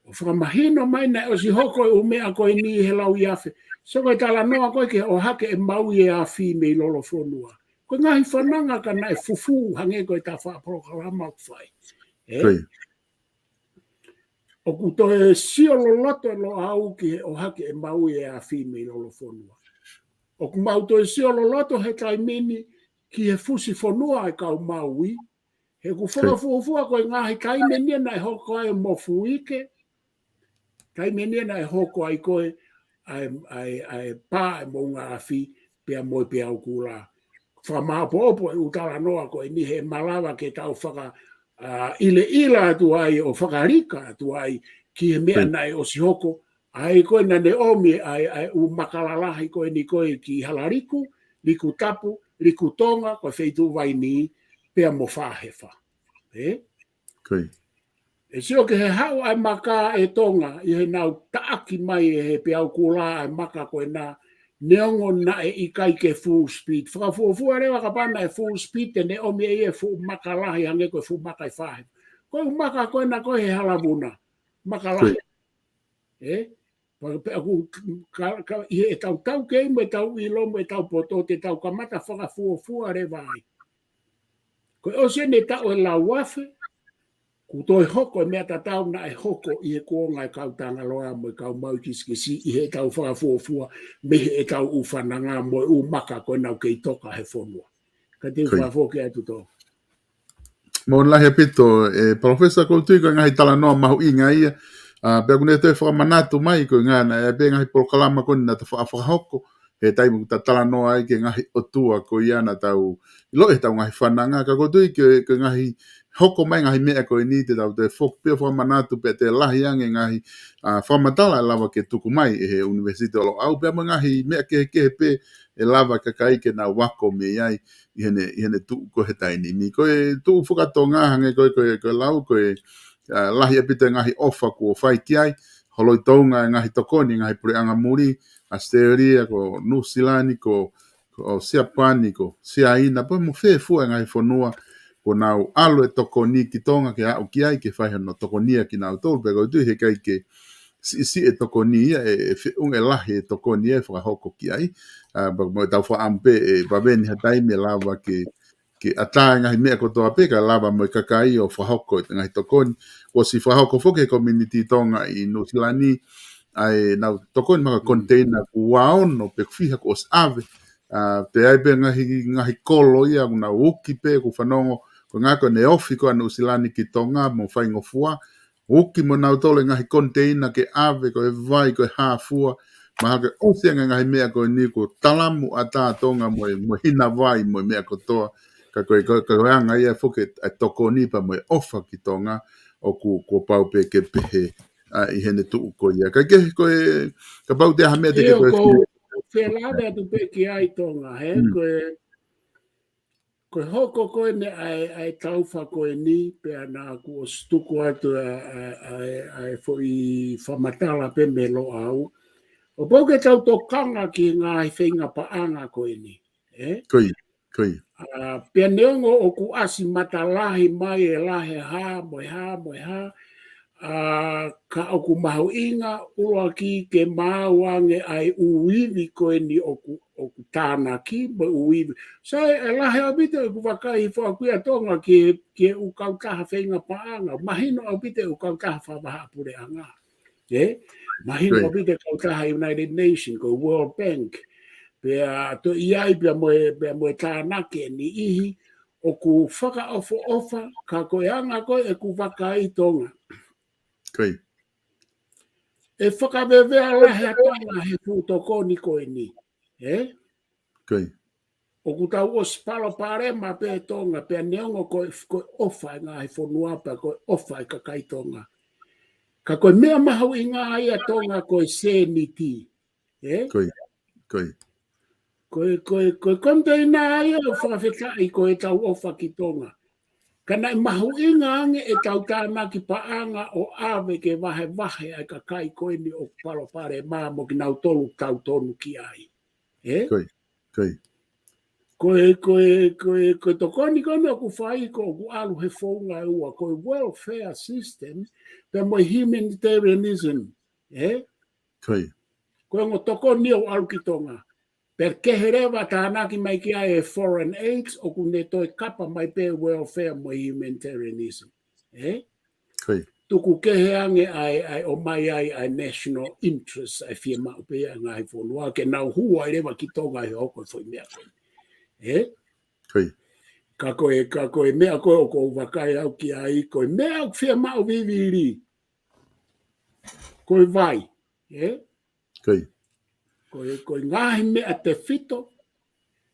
ʻo fakamahino mai naʻe ʻosi hoko e ʻū meʻa ko eni he lau ia afe. So ko e talanoa ko ē ki he ʻohake e maui e afi mei Lolofonua. Ko e ngaahi fananga ka naʻe fufū hangē ko e ta faʻa polokalama ʻoku fai. Ē? Ko ia. ʻOku toe sio loloto e Loʻau ki he ʻohake e maui e afi mei Lolofonua. ʻOku mau toe sio loloto he taimi ni ki he fusi fonua e kau Maui, he ʻoku fakafuofua ko e ngaahi taimi eni ia naʻe hoko ai e mofuike, taimi eni ia naʻe hoko ai ko ē ʻa e, ʻa e, ʻa e pā e moʻunga afi pea mo e peau kula. Fakamāʻopoʻopo e ʻū talanoa ko eni he malava ke tau faka, ʻa, ʻilaʻila atu ai ʻo fakalika atu ai ki he meʻa naʻe ʻosi hoko, ʻa ē ko ē naʻa ne ʻomi ʻa e, ʻa e ʻū maka lalahi ko eni ko ē ki Halaliku, Likutapu, Likutonga, ko e feituʻu Vainī, pea mo Fāhefa. Ē? Ko ia. ʻE sio ki he haʻu ʻa e maka ʻe Tonga, ʻi heʻenau taʻaki mai ʻe he peau kula ʻa e maka ko ena, neongo naʻe ʻikai ke full speed. Fakafuofua leva kapau naʻe full speed, te ne ʻomi ʻe ia e fuʻu maka lahi hangē ko e fuʻu maka ʻi Fāhefa. Ko e ʻū maka ko ena ko ē he Halavuna. Maka lahi. Ē? Pea, pea ʻoku ka, ka, ʻi heʻetau taukei mo ʻetau ʻilo mo ʻetau poto, te tau kamata fakafuofua leva ai. Ko e ʻosi eni e taʻu ʻe lauafe, kuo toe hoko e meʻa tatau naʻe hoko ʻi he kuonga e kau Tangaloa mo e kau Maui kisikisi ʻi heʻetau fakafuofua mei heʻetau ʻū fananga mo e ʻū maka ko ena ʻoku kei toka he fonua. Ka te u fakafoki atu tō. Mālō lahi ʻaupito, ē, Palōfesa, ʻoku ou tui ko e ngaahi talanoa mahuʻinga ia, ʻa, pea ʻoku ne toe fakamanatu mai ko e ngaahi, ʻa e pē ngaahi polokalama ko eni naʻa ta faʻa fakahoko, he taimi ʻoku ta talanoa ai ki he ngaahi ʻotua ko ia naʻa tau ʻiloʻi heʻetau ngaahi fananga, ka ʻoku ou tui ko e, ko e ngaahi hoko mai ngaahi meʻa ko eni te tau toe foki pē ʻo fakamanatu pea toe lahi ange ngaahi, ʻa, fakamatala ʻe lava ke tuku mai ʻe he ʻUnivēsiti ʻo Loʻau, pea mo e ngaahi meʻa kehekehe pē ʻe lava e kakai ke nau ako mei ai ʻi heʻene, ʻi heʻene tuʻu ko ē he taimi ni. Ko e tuʻu fakatonga hangē ko e, ko e, ko e lau, ko e, ʻa, lahi ʻaupito e ngaahi ʻofa kuo fai ki ai, holoi tounga e ngaahi tokoni, ngaahi puleʻanga muli, ʻAositelēlia, ko Nuʻusila ni, ko, ko Siapani, ko Siaina, pea mo fē fua e ngaahi fonua, kuo nau ʻalu e tokoni ki Tonga ke aʻu ki ai, ke fai hono tokoni ia kinautolu, pea ʻoku ou tui heʻikai ke siʻisiʻi e tokoni ia, ʻe, ʻe feʻunga e lahi e tokoni ia ʻe fakahoko ki ai. ʻA, pea mo ʻetau fakaʻamu pē ʻe vave eni ha taimi ʻe lava ke, ke ʻatā e ngaahi meʻa kotoa pē kae lava mo e kakai ʻo fakahoko e ngaahi tokoni. Kuo ʻosi fakahoko foki ʻe he community Tonga ʻi Nuʻusila ni ʻa ʻenau tokoni maka container kuo ua ono pe fiha kuo ʻosi ʻave. ʻA, pea ʻi ai pē ngaahi, ngaahi kolo ia ʻoku nau uki pē, ʻoku ou fanongo, ko e ʻuhinga ko ʻene ofi ko ē ʻa Nuʻusila ni ki Tonga mo faingofua, uki mo nautolu e ngaahi container ke ʻave, ko e vai, ko e hā fua, mahalo ko e ʻosi ange e ngaahi meʻa ko eni kuo talamu ʻatā Tonga mo e, mo e hina vai, mo e meʻa kotoa, ka ko e, ko e, ko e anga ia foki e tokoni pea mo e ʻofa ki Tonga, ʻoku, kuo pau pē ke pehē, ʻa, ʻi heʻene tuʻu ko ia. Ka ke, ko e, kapau te ʻi ai ha meʻa te ke, ʻio, ko e, ko u fie lave atu pē ki ai Tonga, he, ko e, Ko e hoko ko eni ʻa e, ʻa e taufa ko eni, pea naʻa ku ʻosi tuku atu ʻa, ʻa, ʻa, ʻa e foʻi fakamatala pē mei Loʻau. ʻO pau ke tau tokanga ki he ngaahi feinga paʻanga ko eni. Ē? Ko ia, ko ia. ʻA, pea neongo ʻoku ʻasi matalahi mai e lahi hā, mo e hā, mo e hā. ʻA, ka ʻoku mahuʻinga ʻuluaki ke maau ange ʻa e ʻū ivi ko eni ʻoku, ʻoku tānaki, mo e ʻū ivi. Sai, ʻe lahi ʻaupito ʻeku vakai foʻi ʻaku ia Tonga ki he, ki he ʻū kautaha feinga paʻanga. Mahino ʻaupito ʻū kautaha fakavahaʻapuleʻanga. Ē? Mahino ʻaupito kautaha United Nations, ko e World Bank. Pea toe ʻi ai pea mo e, pea mo e tānaki ʻe niʻihi, ʻoku fakaʻofoʻofa, ka ko e anga ko ē ʻeku vakai Tonga. Ko ia. ʻE fakavevea lahi ʻa Tonga he fuʻu tokoni ko eni. Ē? Ko ia. ʻOku tau ʻosi palopalema pē Tonga, pea neongo ko e, ko e ʻofa e ngaahi fonua pea ko e ʻofa e kakai Tonga. Ka ko e meʻa mahuʻinga ia Tonga ko e sēniti. Ē? Ko ia. Ko ia. Ko e, ko e, ko e konteina ia ʻoku fakafetaʻi ko e tau ʻofa ki Tonga. Ka naʻe mahuʻinga ange e tau tānaki paʻanga ʻo ʻave ke vahevahe ʻa e kakai ko eni ʻoku palopalema mo kinautolu tau tonu ki ai. Ē? Ko ia. Ko ia. Ko e, ko e, ko e, ko e tokoni ko eni ʻoku fai ko ʻoku ʻalu he founga ʻe ua, ko e welfare system, pea mo e humanitarianism. Ē? Ko ia. Ko e ongo tokoni ʻoku ʻalu ki Tonga. Pea kehe leva tānaki mai ki ai e foreign aids, ʻoku ne toe kapa mai pē welfare mo e humanitarianism. Ē? Ko ia. Tuku kehe ange ʻa e, ʻa e ʻomai ai ʻa e national interest, ʻa e fiemaʻu pē ʻa e ngaahi fonua, ke nau hū ai leva ki Tonga he hoko e foʻi meʻa ko eni. Ē? Ko ia. Ka ko e, ka ko e meʻa ko ē ʻoku ou vakai au ki ai, ko e meʻa ʻoku fiemaʻu vivili. Ko e vai. Ē? Ko ia. Ko e, ko e ngaahi meʻa tefito,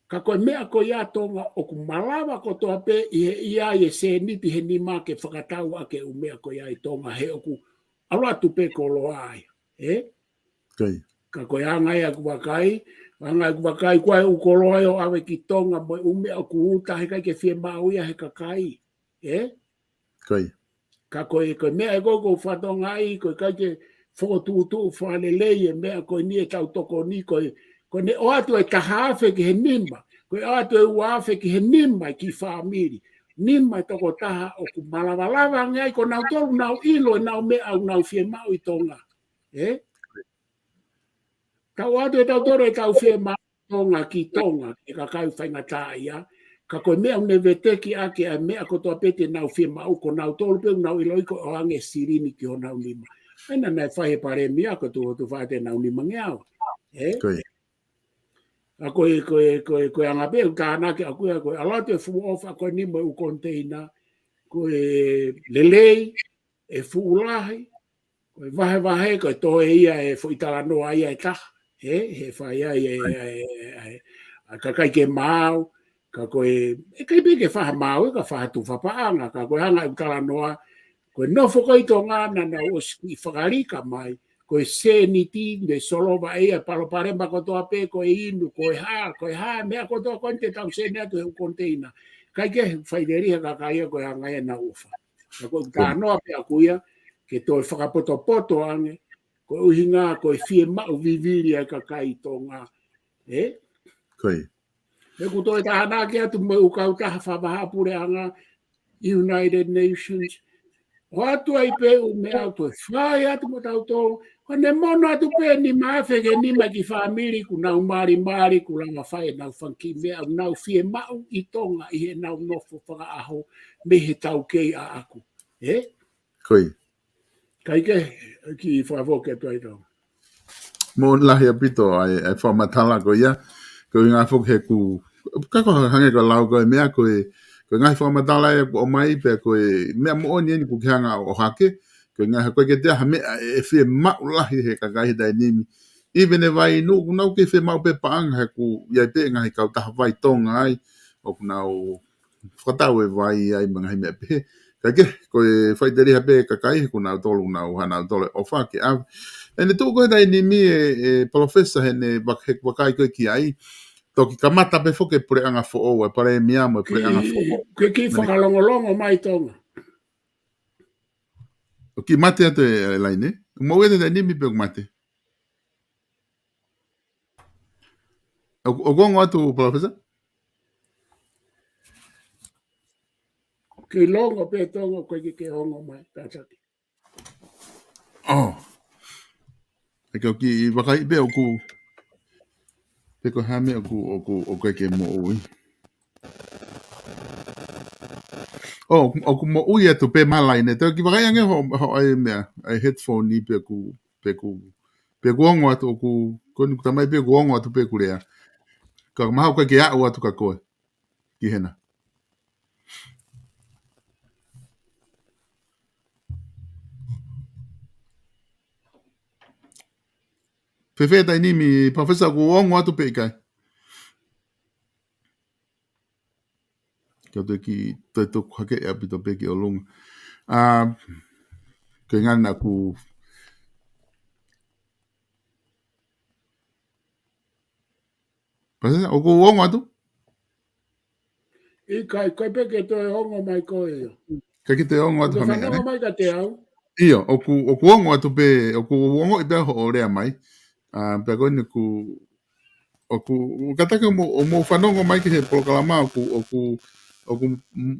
ka ko e meʻa ko ia Tonga ʻoku malava kotoa pē ʻi he ʻi ai e sēniti he nima ke fakatau ʻaki e ʻū meʻa ko ia ʻi Tonga he ʻoku ʻalu atu pē koloa ai. Ē? Ko ia. Ka ko e anga ia ʻeku vakai, anga ʻeku vakai ko e ʻū koloa ia ʻo ʻave ki Tonga mo e ʻū meʻa ʻoku uta he ʻikai ke fiemaʻu ia he kakai. Ē? Ko ia. Ka ko e, ko e meʻa ē ko ē ʻoku ou fakatokangaʻi, ko e ʻikai ke fokotuʻutuʻu fakalelei e meʻa ko eni e tau tokoni, ko e, ko ʻene ʻoatu e taha afe ki he nima, ko e ʻoatu e ua afe ki he nima e kiʻi fāmili. Nima e tokotaha ʻoku malavalava ange ai, ko nautolu nau ʻilo e nau meʻa ʻoku nau fiemaʻu ʻi Tonga. Ē? Tau ʻoatu e tautolu e tau fiemaʻu Tonga ki Tonga, ki he kakai faingataʻaʻia, ka ko e meʻa ʻoku ne veteki ʻaki ʻa e meʻa kotoa pē te nau fiemaʻu, ko nautolu pē ʻoku nau ʻiloʻi ko e ʻoange silini ki honau nima. ʻA ia naʻe fai he palēmia ko e tuʻo hotu fā te nau nimangeau. Ē? Ko ia. ʻA ko e, ko e, ko e, ko e anga pē ʻeku tānaki ʻaku ia, ko e ʻalu atu e fuʻu ʻofa ko eni mo e ʻū konteina, ko e lelei, ʻe fuʻu lahi, ko e vahevahe, ko e toe ia e foʻi talanoa ia ʻe taha, ē, he fai ai e, e, e, e, ʻa e kakai ke maau, ka ko e, ʻe ʻikai pē ke faʻa maau, ʻe ka faʻa tufa paʻanga, ka ko e anga ʻeku talanoa, ko e nofo ko ē ʻi Tonga naʻa nau ʻosi kiʻi fakalika mai, ko e sēniti, ne solova ʻe ia e palopalema kotoa pē, ko e inu, ko e hā, ko e hā, meʻa kotoa ko eni te tau sene atu he ʻū konteina. ʻIkai ke faʻiteliha kakai ia ko e anga ia ʻenau ʻofa. Ka ko e talanoa pē ʻaku ia, ke toe fakapotopoto ange, ko e ʻuhinga, ko e fiemaʻu vivili ʻa e kakai Tonga. Ē? Ko ia. ʻEku toe tānaki atu mo e ʻū kautaha fakavahaʻapuleʻanga, United Nations, ʻoatu ai pē ʻū meʻa ʻoku toe fai atu mo tautolu, ko ʻene mono atu pē nima afe ki he nima e kiʻi fāmili, kuo nau malimali, kuo lava fai ʻenau fanga kiʻi meʻa, ʻoku nau fiemaʻu ʻi Tonga ʻi heʻenau nofo fakaʻaho mei he taukei ʻaʻaku. Ē? Ko ia. Kae kehe, kiʻi fakafoki atu ai tau. Moʻoni lahi ʻaupito ʻa e, ʻa e fakamatala ko ia, ko e ʻuhinga foki he ʻoku, ka ko e hangē ko e lau ko e meʻa ko e, ko e ngaahi fakamatala ē ʻoku ʻomai pē ko e meʻa moʻoni eni ʻoku ke hanga ʻo ʻohake, ko e ʻuhinga he ʻoku ʻikai ke toe ʻi ai ha meʻa ʻe, ʻe fiemaʻu lahi he kakai he taimi ni. Even e vai inu, ʻoku nau kei fiemaʻu pē paʻanga he ʻoku ʻi ai pē ngaahi kautaha vai Tonga ai, ʻoku nau fakatau e vai ai mo e ngaahi meʻa pehē. Kae kehe, ko e faʻiteliha pē kakai, ko nautolu, nau hanga nautolu ʻo ʻofa ke ʻave. ʻEne tuʻu ko ē he taimi ni e, e Palōfesa heʻene vak-, he vakai ko ē ki ai. toki kamata pē foki e puleʻanga foʻou, e palēmia mo e puleʻanga foʻou. Ke kiʻi fakalongolongo mai Tonga. ʻOku kiʻi mate atu e, e Laine. Moʻui ʻa e taimi ni pe ʻoku mate. ʻOku, ʻoku ongo atu, Palōfesa? Ke longo pē Tonga, ʻoku ʻikai ke ongo mai, kātaki. ʻŌ. ʻE ke ʻoku kiʻi vakai pē ʻoku, pe ko e hā e meʻa ʻoku, ʻoku, ʻoku ʻikai ke moʻui. ʻŌ, ʻoku, ʻoku moʻui atu pē mālō Laine. Te u kiʻi vakai ange hoʻo, hoʻo ʻai meʻa, ʻai headphone ni pe ʻoku, pe ʻoku, pe ʻoku ongo atu ʻoku, ko eni ʻoku talamai pe ʻoku ongo atu pe ʻoku lea. Ka mahalo ʻoku ʻikai ke aʻu atu kia koe. Ki hena. Fēfē taimi ni, Palōfesa, ʻoku ongo atu pe ʻikai? Ka te kiʻi toe tuku hake ʻaupito pē ki ʻolunga. ʻA, ke ngana ku Palōfesa, ʻoku ongo atu? ʻIkai, ʻikai pē ke toe ongo mai koe ia. ʻIkai ke toe ongo atu ha meʻa, fanongo mai kiate au. ʻIo, ʻoku, ʻoku ongo atu pē, ʻoku ongoʻi pē hoʻo lea mai. ʻA, pea ko eni ʻoku, ʻoku, kātaki mou, mou fanongo mai ki he polokalama ʻoku, ʻoku, ʻoku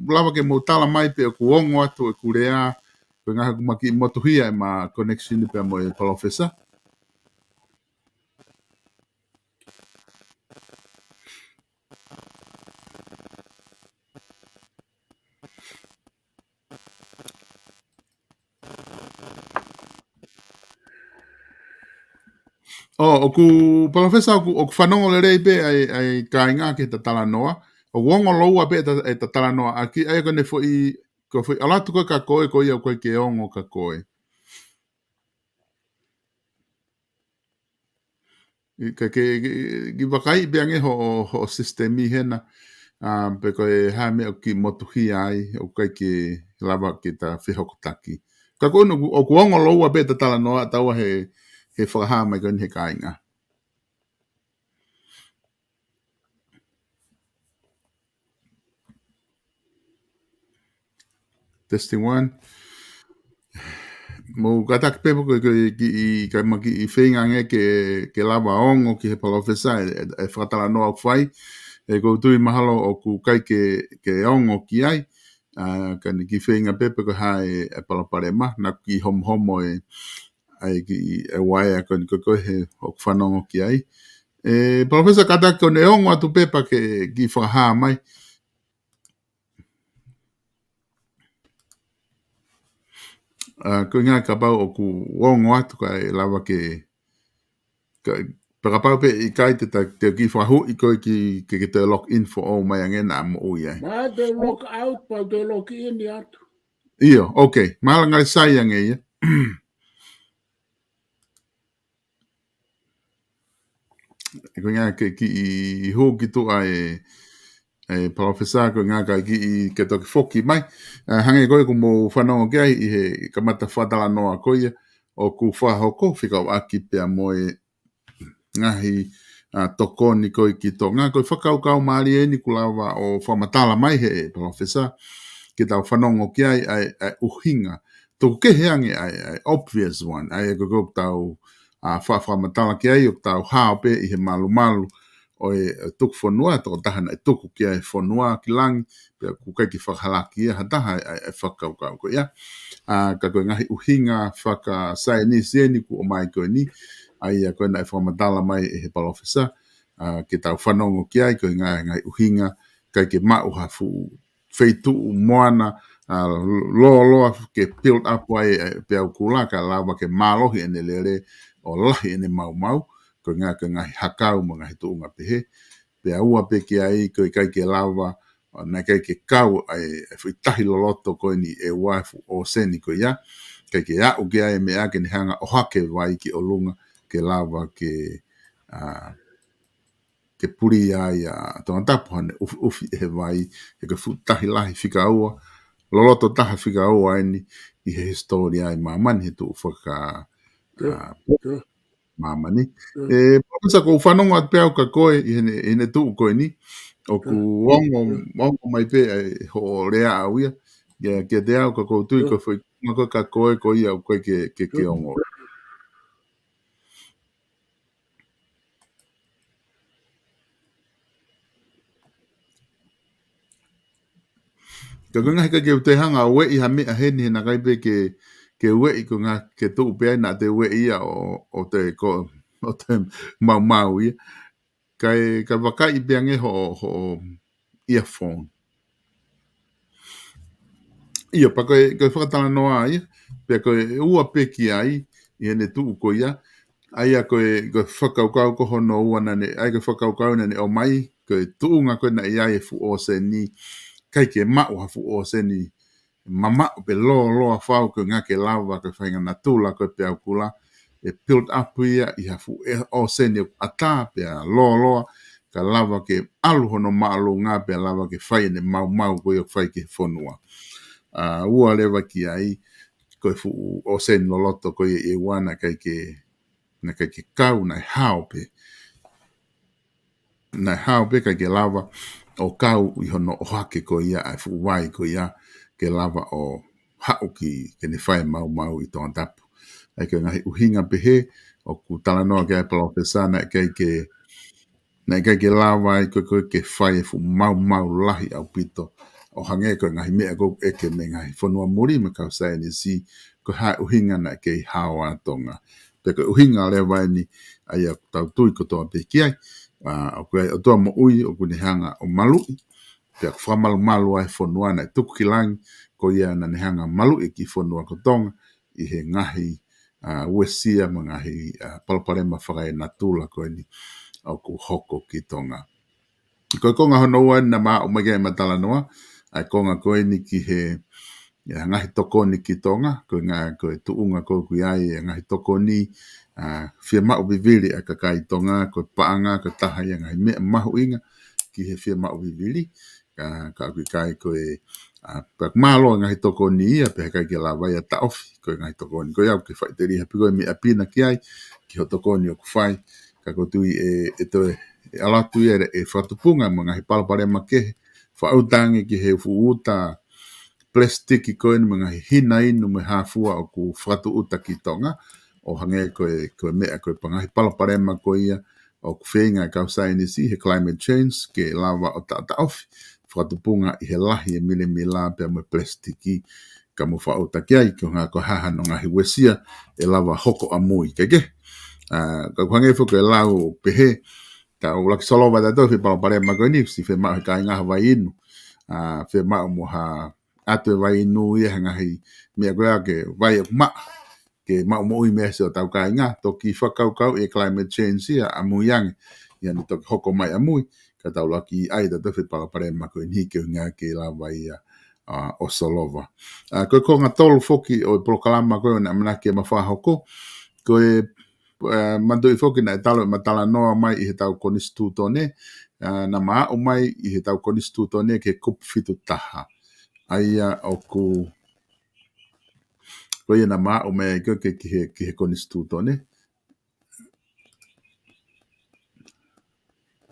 lava ke mou tala mai pe ʻoku ongo atu ʻeku lea, ko e ʻuhinga ʻoku ma kiʻi motuhia ʻema connection pea mo e Palōfesa. ʻŌ, ʻoku, Palōfesa, ʻoku, ʻoku fanongo lelei pē ʻa e, ʻa e kāinga ki heʻeta talanoa. ʻOku ongo lōua pē ʻeta, ʻeta talanoa ʻaki, ʻa ia ko ʻene foʻi, ko e foʻi ʻalu atu ko ē kia koe, ko ia ʻoku ʻikai ke ongo kia koe. ʻIkai ke, ke, ke vakai pē ange hoʻo, hoʻo system ʻi hena, ʻa, pe ko e hā e meʻa ʻoku kiʻi motuhia ai, ʻoku ʻikai ke lava ke ta fehokotaki. Ka ko eni ʻoku, ʻoku ongo lōua pē ʻeta talanoa, taua he, he fakahā mai ko eni he kāinga. Testing one. Mou kātaki pē pe ko e, ko e kiʻi, ʻikai ma kiʻi feinga ange ke, ke lava ongo ki he Palōfesa e, e, e fakatalanoa ʻoku fai. ʻE, ʻoku ou tui mahalo ʻoku ʻikai ke, ke ongo ki ai. ʻA, ka ne kiʻi feinga pē pe ko e hā e, e palopalema, naʻa ku kiʻi homohomo e, ʻai kiʻi, e uaea ko eni ko ē he ʻoku fanongo ki ai. ʻE, Palōfesa, kātaki ko ʻene ongo atu pē pea ke kiʻi fakahā mai. ʻA, ko e ʻuhinga kapau ʻoku ongo atu kae lava ke, ka, pea kapau pē ʻikai te ta, te u kiʻi fakahuʻi koe ke, ke, ke toe log in foʻou mai ange naʻa moʻui ai. Ma te log out, pea te log in atu. ʻIo, okay. Mahalo ngali sai ange ia. Ko e ʻuhinga ke kiʻi hū ki tuʻa e, e Palōfesa, ko e ʻuhinga ka kiʻi ke toki foki mai. ʻA, hangē ko ē ʻoku mou fanongo ki ai ʻi he kamata fakatalanoa ko ia, ʻoku fakahoko fekauʻaki pea mo e ngaahi, ʻa, tokoni ko ē ki Tonga. Ko e fakakaukau mālie eni ʻoku lava ʻo fakamatala mai he Palōfesa, ke tau fanongo ki ai, ʻa e, ʻa e ʻuhinga. Tuku kehe ange ʻa e, ʻa e obvious one, ʻa ia ko ē ʻoku tau, ʻa, fa-, fakamatala ki ai, ʻoku tau hao pē ʻi he malumalu ʻo e, e tuku fonua, tokotaha naʻe tuku ki ai e fonua ki langi, pea ʻoku ʻikai ke fakahalaki ia ha taha e, e, e fakakaukau ko ia. ʻA, ka ko e ngaahi ʻuhinga fakasaienisi eni ʻoku ʻomai ko eni, ʻa ia ko ē naʻe fakamatala mai ʻe he Palōfesa, ʻa, ke tau fanongo ki ai, ko e ngaahi, ngaahi ʻuhinga, ʻikai ke maʻu ha fuʻu feituʻu moana, ʻa, lōloa ke build up ai, ʻa, peau kula, ka lava ke mālohi ʻene lele ʻo lahi ʻene maumau, ko e ʻuhinga ko e ngaahi hakau mo e ngaahi tuʻunga pehē, pea ua pē ki ai, ko e ʻikai ke lava, ʻo naʻe ʻikai ke kau ʻa e, e foʻi tahi loloto ko eni ʻe ua, fuʻu ʻōseni ko ia, ʻikai ke aʻu ki ai e meʻa ke ne hanga ʻo ʻohake vai ki ʻolunga, ke lava ke, ʻa, ke puli ai ʻa Tongatapu hane ʻufiʻufi ʻe he vai, he ko e fuʻu tahi lahi fika ua, loloto taha fika ua eni ʻi he hisitōlia ʻi māmani he tuʻu faka-, ʻa, māmani. Mm. ʻE, Palōfesa, ʻoku ou fanongo atu pē au kia koe ʻi heʻene, ʻi heʻene tuʻu ko eni, ʻoku Mm. ongo, Mm. ongo mai pē ʻa e hoʻo lea ʻaʻau ia, ia kiate au, ka ʻoku ou tui Mm. ko e foʻi tuʻunga ko ē kia koe, ko ia ʻoku ʻikai ke, ke, ke Mm. ongo. Ka ko e ngaahi ka ke u te hanga ʻo ueʻi ha meʻa heni he naʻe ʻikai pē ke, ke ueʻi ko e ngaahi ke tuʻu pē ai naʻa te ueʻi ia ʻo, ʻo te ko, ʻo te maumau ia. Kae, ka vakai pē ange hoʻo, hoʻo earphone. ʻIo, pea ko e, ko e fakatalanoa ia, pea ko e ua pē ki ai, ʻi heʻene tuʻu ko ia, ʻa ia ko e, ko e fakakaukau ko hono ua naʻa ne, ʻa ia ko e fakakaukau naʻa ne ʻomai, ko e tuʻunga ko ē naʻe ʻi ai e fuʻu ʻōseni, ʻikai ke maʻu ha fuʻu ʻōseni mamaʻo pe lōloa fau ko e ngaahi ke lava ko e faʻahinga natula ko e peau kula, ʻe build up ia ʻi ha fuʻu ʻōseni ʻoku ʻatā pea lōloa, ka lava ke ʻalu hono māʻolunga pea lava ke fai ʻene maumau ko ia ʻoku fai ki he fonua. ʻA, ua leva ki ai, ko e fuʻu ʻōseni loloto ko ia ʻi ʻEua naʻe ʻikai ke, naʻe ʻikai ke kau, naʻe hao pē. Naʻe hao pē, ʻikai ke lava ʻo kau ʻi hono ʻohake ko ia ʻa e fuʻu vai ko ia ke lava ʻo haʻu ki, ke ne fai maumau ʻi Tongatapu. ʻA ia ko e ngaahi ʻuhinga pehē, ʻoku talanoa ki ai Palōfesa, naʻe ʻikai ke, naʻe ʻikai ke lava ai ko ē, ko ē ke fai e fuʻu maumau lahi ʻaupito. ʻO hangē ko e ngaahi meʻa ko ē ʻoku ʻeke mei he ngaahi fonua muli mo e kau saienisi, ko e hā e ʻuhinga naʻe kei hao ai Tonga. Pea ko e ʻuhinga leva eni, ʻa ia ʻoku tau tui kotoa pē ki ai, ʻa, ʻoku ʻi ai e ʻOtua moʻui, ʻoku ne hanga ʻo maluʻi, pea ʻoku fakamalumalu ai e fonua naʻe tuku ki langi, ko ia naʻa ne hanga ʻo maluʻi e kiʻi fonua ko Tonga, ʻi he ngaahi, ʻa, uesia mo e ngaahi, ʻa, palopalema fakaenatula ko eni ʻoku hoko ki Tonga. Ko e konga hono ua eni naʻa ma ʻomai ki ai ʻema talanoa, ʻa e konga ko eni ki he, ʻa, ngaahi tokoni ki Tonga, ko e ngaahi, ko e tuʻunga ko ē ʻoku ʻi ai e ngaahi tokoni, ʻa, fiemaʻu vivili ʻa e kakai Tonga, ko e paʻanga, ko e taha ia e ngaahi meʻa mahuʻinga ki he fiemaʻu vivili, ka, ka ʻoku ʻikai ko e, ʻa, pea mālō e ngaahi tokoni ia, pea ʻikai ke lava ia ʻo taʻofi, ko e ngaahi tokoni. Ko ia ʻoku ke faʻiteliha pē koe ʻo meʻa pina ki ai, ki hoʻo tokoni ʻoku fai, ka ʻoku ou tui ʻe, ʻe toe, ʻe ʻalu atu ia ʻe, ʻe fakatupunga mo e ngaahi palopalema kehe, fakaʻuta ange ki he fuʻu uta, plastiki ko eni mo e ngaahi hina inu mo e hā fua ʻoku fakatūʻuta ki Tonga, ʻo hangē ko e, ko e meʻa ko ē pea ngaahi palopalema ko ia ʻoku feinga e kau saienisi he climate change ke lava ʻo taʻotaʻofi, fakatupunga ʻi he lahi e milemila pea mo e plastiki ka mou fakaʻuta ki ai, ko e hā, ko e hā hano ngaahi uesia ʻe lava hoko ʻamui, ke ke. ʻA, ka ʻoku hangē foki ko e lau pehē, ka ʻoku lava ke solova ʻe tautolu e foʻi palopalema ko eni, ʻosi fiemaʻu he kāinga ha vai inu. ʻA, fiemaʻu mo ha ʻatu e vai inu ia he ngaahi meʻa ko ia ke vai ʻoku maʻa, ke maʻu moʻui mei ai siʻotau kāinga, toki fakakaukauʻi e climate change ia ʻamui ange, ia ne toki hoko mai ʻamui, ka tau lava ke ʻai ʻe tautolu e foʻi palopalema ko eni ke ʻuhinga ke lava ia, ʻa, ʻo solova. ʻA, ko e konga tolu foki ʻo e polokalama ko ē naʻe ʻamanaki ke ma fakahoko, ko e ʻa, manatuʻi foki naʻe talu ʻema talanoa mai ʻi heʻetau konisitūtone, ʻa, naʻa ma aʻu mai ʻi heʻetau konisitūtone ki he kupu fitu taha. ʻA ia ʻoku, ko ia naʻa ma aʻu mai ai ko ē ki he, ki he konisitūtone.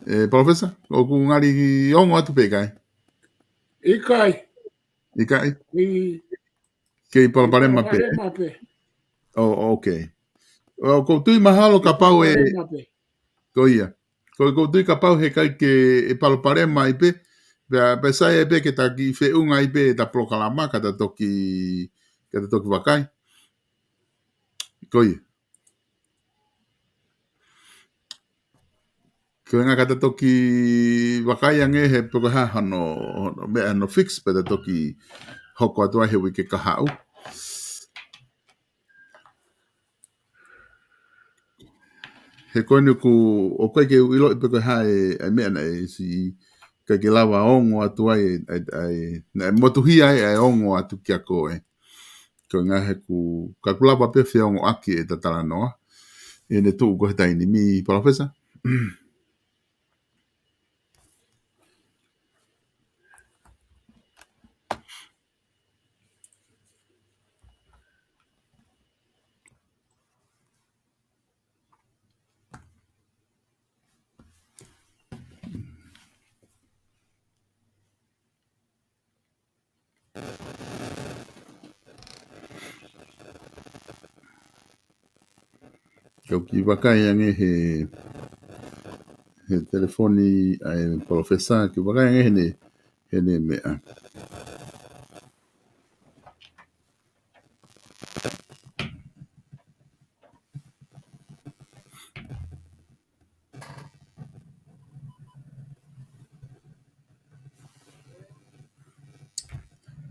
ʻE, Palōfesa, ʻoku ngali ongo atu pē ʻikai? ʻIkai. ʻIkai? ʻI Kei palopalema pē. Palopalema pē. Oh, okay. ʻOku ou tui mahalo kapau ʻe, Palopalema pē. Ko ia. Ko, ʻoku ou tui kapau he ʻikai ke ʻe palopalema ai pē. Pea, pea sai ai pē ke ta kiʻi feʻunga ai pē ʻeta polokalama, ka ta toki, ka ta toki vakai. Ko ia. Ko e ʻuhinga ka ta toki vakai ange he pe ko e hā hano, hano meʻa hano fix pea ta toki hoko atu ai he uike kahaʻu. He ko eni ʻoku, ʻoku ʻikai ke u ʻiloʻi pe ko e hā e, e meʻa naʻe ʻosi ʻikai ke lava ongo atu ai, ai, ai, naʻe motuhia ai e ongo atu kia koe. Ko e ʻuhinga he ʻoku, ka ʻoku lava pē feongoʻaki ʻeta talanoa ʻi heʻene tuʻu ko ē he taimi ni, Palōfesa. Kau kiʻi vakai ange he, he telefoni ʻa e Palōfesa, kiʻi vakai ange heʻene, heʻene meʻa.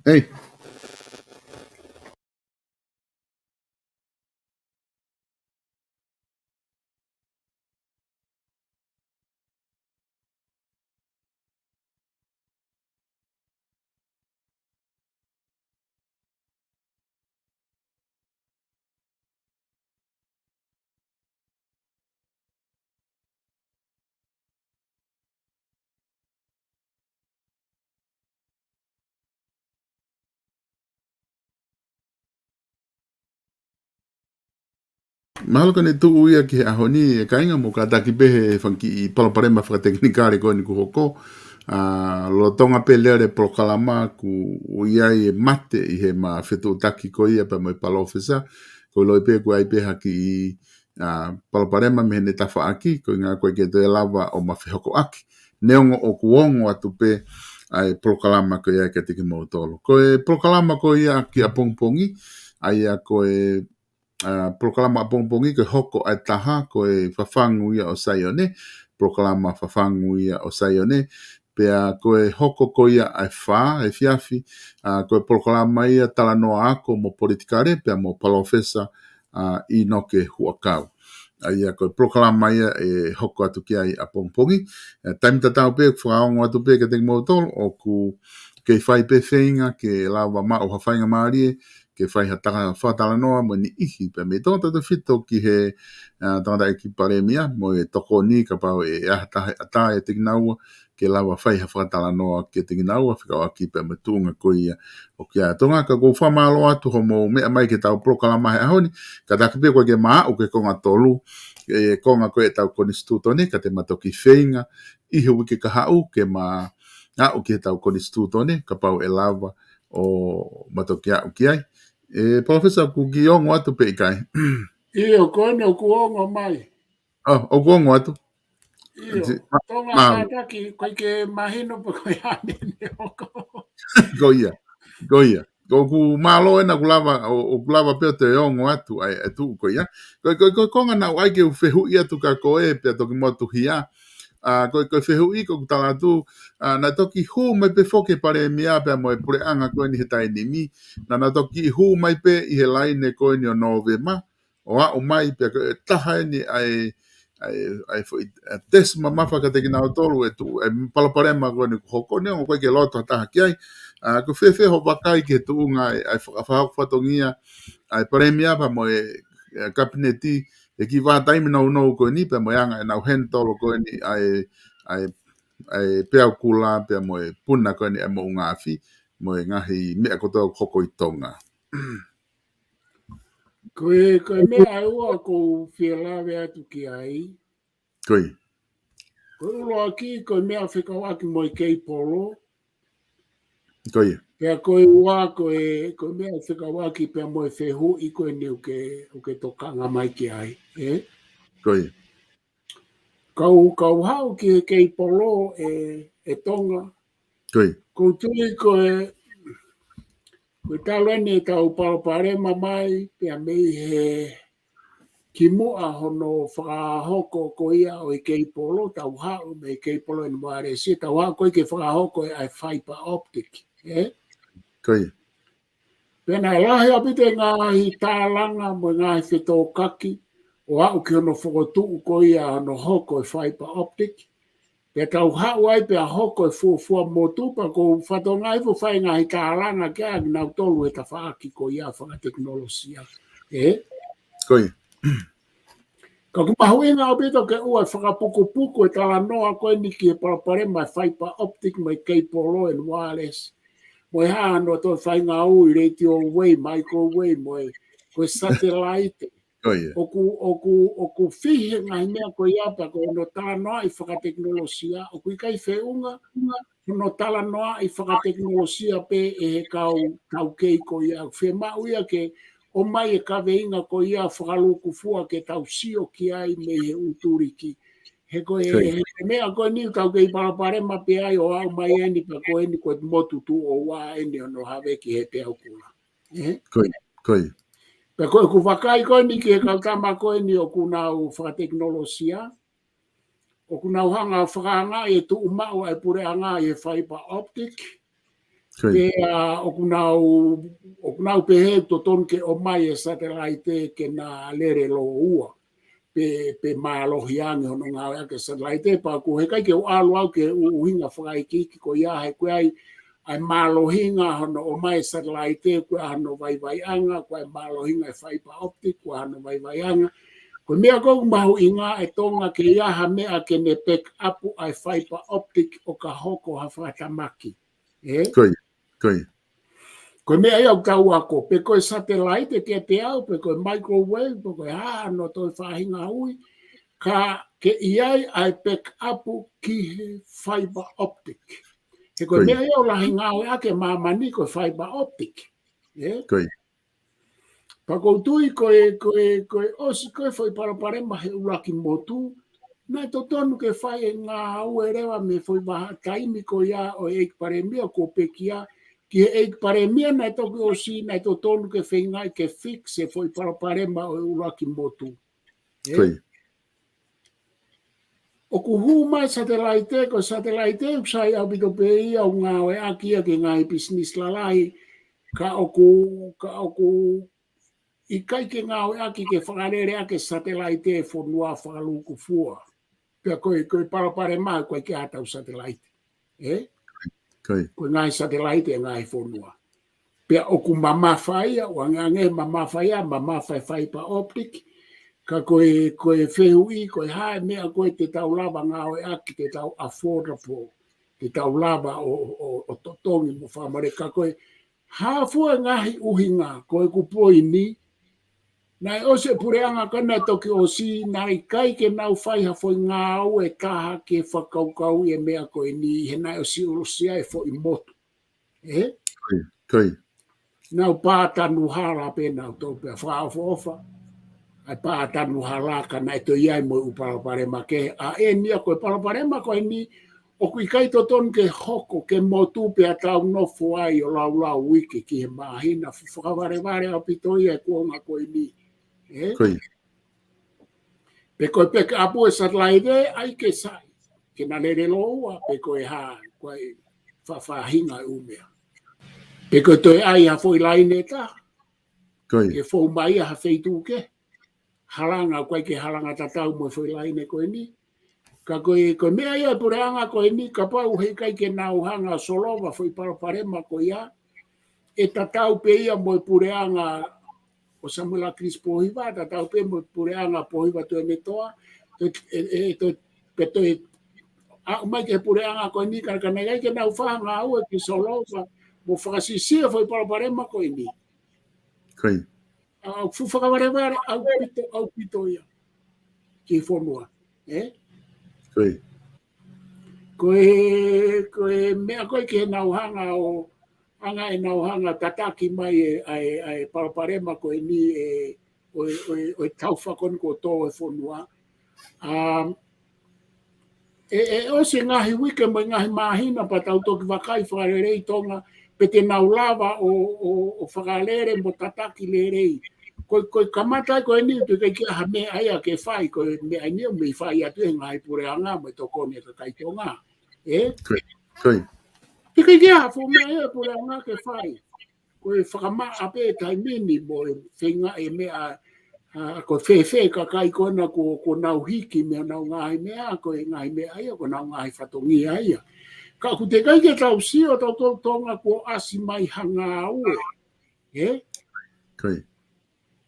Hey. Mahalo ka ne tuʻu ia ki he ʻaho ni, ʻe kāinga, mou kātaki pē he fanga kiʻi palopalema fakatekinikale ko eni kuo hoko. ʻA, lolotonga pē lele polokalama, kuo ʻi ai e mate ʻi heʻema fetuʻutaki ko ia pea mo e Palōfesa. Ko e ʻiloʻi pē kuo ʻi ai pē ha kiʻi, ʻa, palopalema mei heʻene tafaʻaki, koeʻuhinga ʻoku ʻikai ke toe lava ʻo ma fehokoʻaki. Neongo ʻoku ongo atu pē ʻa e polokalama ko ia kiate kimoutolu. Ko e polokalama ko ia ki ʻapongipongi, ʻa ia ko e, ʻa, polokalama ʻapongipongi ko e hoko ʻa e taha, ko e Fafangu Ia ʻo Saione, polokalama Fafangu Ia ʻo Saione, pea ko e hoko ko ia ʻa e fā, efiafi, ʻa, ko e polokalama ia talanoa ako mo politikale, pea mo Palōfesa, ʻa, ʻInoke Huʻakau. ʻA ia ko e polokalama ia ʻe hoko atu ki ai ʻapongipongi. ʻE, taimi tatau pē, fakaongo atu pē kiate kimoutolu, ʻoku kei fai pē feinga ke lava maʻu ha faingamālie ke fai ha taka fakatalanoa mo e niʻihi pē mei Tonga tautefito ki he, ʻa, tangataʻeiki palēmia mo e tokoni kapau ʻe ʻi ai ha taha ʻe ʻatā ʻiate kinaua ke lava fai ha fakatalanoa kiate kinaua fekauʻaki pea mo e tuʻunga ko ia ʻoku ʻi ai ʻa Tonga. Ka ʻoku ou fakamālō atu hoʻomou meʻa mai ki heʻetau polokalama he ʻaho ni, kātaki pē ʻoku ʻikai ke ma aʻu ki he konga tolu, ʻe, konga ko ē ʻetau konisitūtone, ka te ma toki feinga ʻi he uike kahaʻu ke ma aʻu ki heʻetau konisitūtone, kapau ʻe lava ʻo ma toki aʻu ki ai. ʻE, Palōfesa, ʻoku ke ongo atu pe ʻikai? ʻIo, ko eni ʻoku ongo mai. ʻO, ʻoku ongo atu. ʻIo, ti-, ma-, Tonga ma-, kātaki, ʻoku ʻikai ke mahino pe ko e hā ne hoko. Ko ia, ko ia. ʻOku mālō ena ʻoku lava, ʻo, ʻoku lava pē ʻo toe ongo atu ʻa e, ʻa e tuʻu ko ia. Ko, ko, ko, ko e konga naʻa ku ʻai ke u fehuʻi atu kia koe pea toki motuhia. ʻA, ko, ko e fehuʻi ko ʻeku tala atu, ʻa, naʻe toki hū mai pē foki e palēmia pea mo e puleʻanga ko eni he taimi ni. Naʻa, naʻa toki hū mai pē ʻi he laine ko eni ʻo Nōvema, ʻo aʻu mai pea ko e taha eni ʻa e, ʻa e, ʻa e foʻi, ʻa e tesi mamafa kiate kinautolu ʻe tuʻu, ʻa e palopalema ko eni kuo hoko, neongo ʻoku ʻikai ke loto ha taha ki ai. ʻA, ʻoku fēfē hoʻo vakai ki he tuʻunga ʻa e, ʻa e faka-, fakahoko fatongia ʻa e palēmia pea mo e, ʻa e kapineti, he kiʻi vahaʻa taimi nounou ko eni pea mo e anga ʻenau handle ko eni ʻa e, ʻa e, ʻa e peau kula pea mo e puna ko eni ʻa e moʻunga afi, mo e ngaahi meʻa kotoa ʻoku hoko ʻi Tonga. Ko e, ko e meʻa ʻe ua ʻoku ou fie lave atu ki ai. Ko ia. Ko e ʻuluaki, ko e meʻa fekauʻaki mo e keipolo. Ko ia. Pea ko e ua, ko e, ko e meʻa fekauʻaki pea mo e fehuʻi ko eni ʻoku ke, ʻoku ke tokanga mai ki ai, ē? Ko ia. Kau, kau haʻu ki he keipolo ē, ʻe Tonga. Ko ia. ʻOku ou tui ko e, ko e talu eni ʻetau palopalema mai, pea mei he kimuʻa hono fakahoko ko ia ʻo e keipolo, tau haʻu mei he keipolo ʻeni mo e ʻalesi, tau haʻu ko ē ke fakahoko ʻa e fiber optic, ē? Ko ia. Pea naʻe lahi ʻaupito e ngaahi tālanga mo e ngaahi fetōkaki ʻo aʻu ki hono fokotuʻu ko ia hono hoko e fiber optic. Pea tau haʻu ai pea hoko e fuofua motu pea ʻoku ou fatongia ʻi he fai ngaahi tālanga ki ai kinautolu he tafaʻaki ko ia fakatekinolosia. Ē? Ko ia. Ka ʻoku mahuʻinga ʻaupito ke ʻoua ʻe fakapukupuku e talanoa ko eni ki he palopalema e fiber optic mo e keipolo and wireless. Mo e hā hano toe faingāue ʻi he radio wave, microwave, mo e, ko e satellite. Ko ia. ʻOku, ʻoku, ʻoku fihi e ngaahi meʻa ko ia pea ko hono talanoaʻi fakatekinolosia, ʻoku ʻikai feʻunga hono talanoaʻi fakatekinolosia pē ʻe he kau taukei ko ia. Fiemaʻu ia ke ʻomai e kaveinga ko ia fakalūkufua ke tau sio ki ai mei he ʻū tuliki. He ko e, he meʻa ko eni ʻoku tau kei palopalema pē ai ʻo aʻu mai eni pea ko eni ko e motu tuʻo ua eni ʻo nau haveki he peau kula. Ē? Ko ia, ko ia. Pea ko ʻeku vakai ko eni ki he kau tama ko eni ʻoku nau fakatekinolosia, ʻoku nau hanga ʻo fakaangaʻi e tuʻumaʻu ʻa e puleʻanga ʻi he fiber optic. Ko ia. Pea ʻoku nau, ʻoku nau pehē ʻoku totonu ke ʻomai e satelaite ke na lele lōua. Pe, pe mālohi ange hono ngāueʻaki e satelaite, pea ʻoku heʻikai ke u ʻalu au ki he ʻuhinga fakaikiiki ko ia he ko e ʻai ʻa e mālohinga hono ʻomai e satelaite, ko e ʻai hono vaivaiʻanga, ko e ʻai mālohinga e fiber optic, ko e ʻai hono vaivaiʻanga. Ko e meʻa ʻoku mahuʻinga ʻe Tonga ke ʻi ai ha meʻa ke ne back up ʻa e fiber optic ʻo ka hoko ha fakatamaki. Ē? Ko ia, ko ia. Ko e meʻa ia ʻoku tau ako, pe ko e satelaite kiate au, pe ko e microwave, pe ko e hā hano toe faʻahinga ui, ka ke ʻi ai ʻa e back up ki he fiber optic. He ko e meʻa ia ʻoku lahi ngāueʻaki ʻe māmani ko e fiber optic. Ē? Ko ia. Pea ʻoku ou tui ko e, ko e, ko e ʻosi ko e foʻi palopalema he ʻuluaki motu, naʻe totonu ke fai e ngāue leva mei he foʻi vahaʻa taimi ko ia ʻo e ʻEiki Palēmia kuo pekia, ki he ʻEiki Palēmia naʻe toki ʻosi, naʻe totonu ke feingaʻi ke fix e foʻi palopalema ʻo e ʻuluaki motu. Ē? Ko ia. ʻOku hū mai satelaite, ko e satelaite ʻoku sai ʻaupito pē ia ʻoku ngāueʻaki ia ki he ngaahi pisinisi lalahi, ka ʻoku, ka ʻoku ʻikai ke ngāueʻaki ke fakaleleʻaki e satelaite e fonua fakalūkufua. Pea ko e, ko e palopalema ko e ʻikai ke ʻi ai haʻatau satelaite. Ē? Ko ia. Ko e ngaahi satelaite e ngaahi fonua. Pea ʻoku mamafa ia, ʻoangeange mamafa ia, mamafa e fiber optic, ka ko e, ko e fehuʻi, ko e hā e meʻa ko ē te tau lava ngāueʻaki, te tau affordable, te tau lava ʻo, ʻo, ʻo totongi mo fakamole, ka ko e hā fua e ngaahi ʻuhinga, ko ʻeku poini, naʻe ʻosi e puleʻanga ko ē naʻe toki ʻosi, naʻe ʻikai ke nau fai ha foʻi ngāue ʻe taha ke fakakaukauʻi e meʻa ko eni, he naʻe ʻosi ʻosi ai e foʻi motu. Ē? Ko ia, ko ia. Nau pātanu hala pē nau tau pē fakaʻofoʻofa. ʻA e pātanu hala ka naʻe toe ʻi ai mo e ʻū palopalema kehe. ʻA eni ia ko e palopalema ko eni ʻoku ʻikai totonu ke hoko, ke motu pea tau nofo ai ʻo laulau uike ki he māhina, fuʻu fakavalevale ʻaupito ia e kuonga ko eni. Ē? Ko ia. Pe ko e back up e satelaite, ʻai ke sai, ke na lele lōua, pe ko e hā, ko e faʻahinga ʻū meʻa. Pe ko e toe ʻai ha foʻi laine ʻe taha, ko ia, ke fou mai ha feituʻu kehe. Halanga, ʻoku ʻikai ke halanga tatau mo e foʻi laine ko eni. Ka ko e, ko e meʻa ia e puleʻanga ko eni, kapau heʻikai ke nau hanga ʻo solova foʻi palopalema ko ia, ʻe tatau pē ia mo e puleʻanga ʻo Samuela Kilisi Pōhiva, tatau pē mo e puleʻanga Pōhiva Tuʻiʻonetoa, ʻe, ʻe, ʻe, toe, pe toe aʻu mai ki he puleʻanga ko eni, ka, ka naʻe ʻikai ke nau fai ha ngāue ke solova mo fakasiʻisiʻi e foʻi palopalema ko eni. Ko ia. ʻA, fuʻu fakavalevale ʻaupito, ʻaupito ia ki he fonua. Ē? Ko ia. Ko e, ko e meʻa ko ē ke nau hanga ʻo, hanga ʻenau hanga tataki mai e, ʻa e, ʻa e palopalema ko eni ē, ʻo e, ʻo e, ʻo e taufa ko eni kuo tō e fonua. Um, ʻE, ʻe ʻosi e ngaahi uike mo e ngaahi māhina pea tau toki vakai fakalelei Tonga, pe te nau lava ʻo, ʻo, ʻo fakalele mo tataki lelei. Ko, ko e kamata ko eni ʻoku ʻikai ke ʻi ai ha meʻa ia ke fai, ko e meʻa eni ʻoku mei fai atu ʻe he ngaahi puleʻanga mo e tokoni ʻa e kakai Tonga. Ē? Ko ia, ko ia. ʻIkai ke ʻi ai ha fuʻu meʻa ia e puleʻanga ke fai. Ko e fakamaʻa pē taimi ni mo e feinga e meʻa, ʻa, ko e fēfē kakai ko ena kuo, kuo nau hiki mei honau ngaahi meʻa, ko e ngaahi meʻa ia, ko honau ngaahi fatongia ia. Ka ʻoku teʻeki ai ke tau sio tautolu Tonga kuo ʻasi mai ha ngāue. Ē? Ko ia.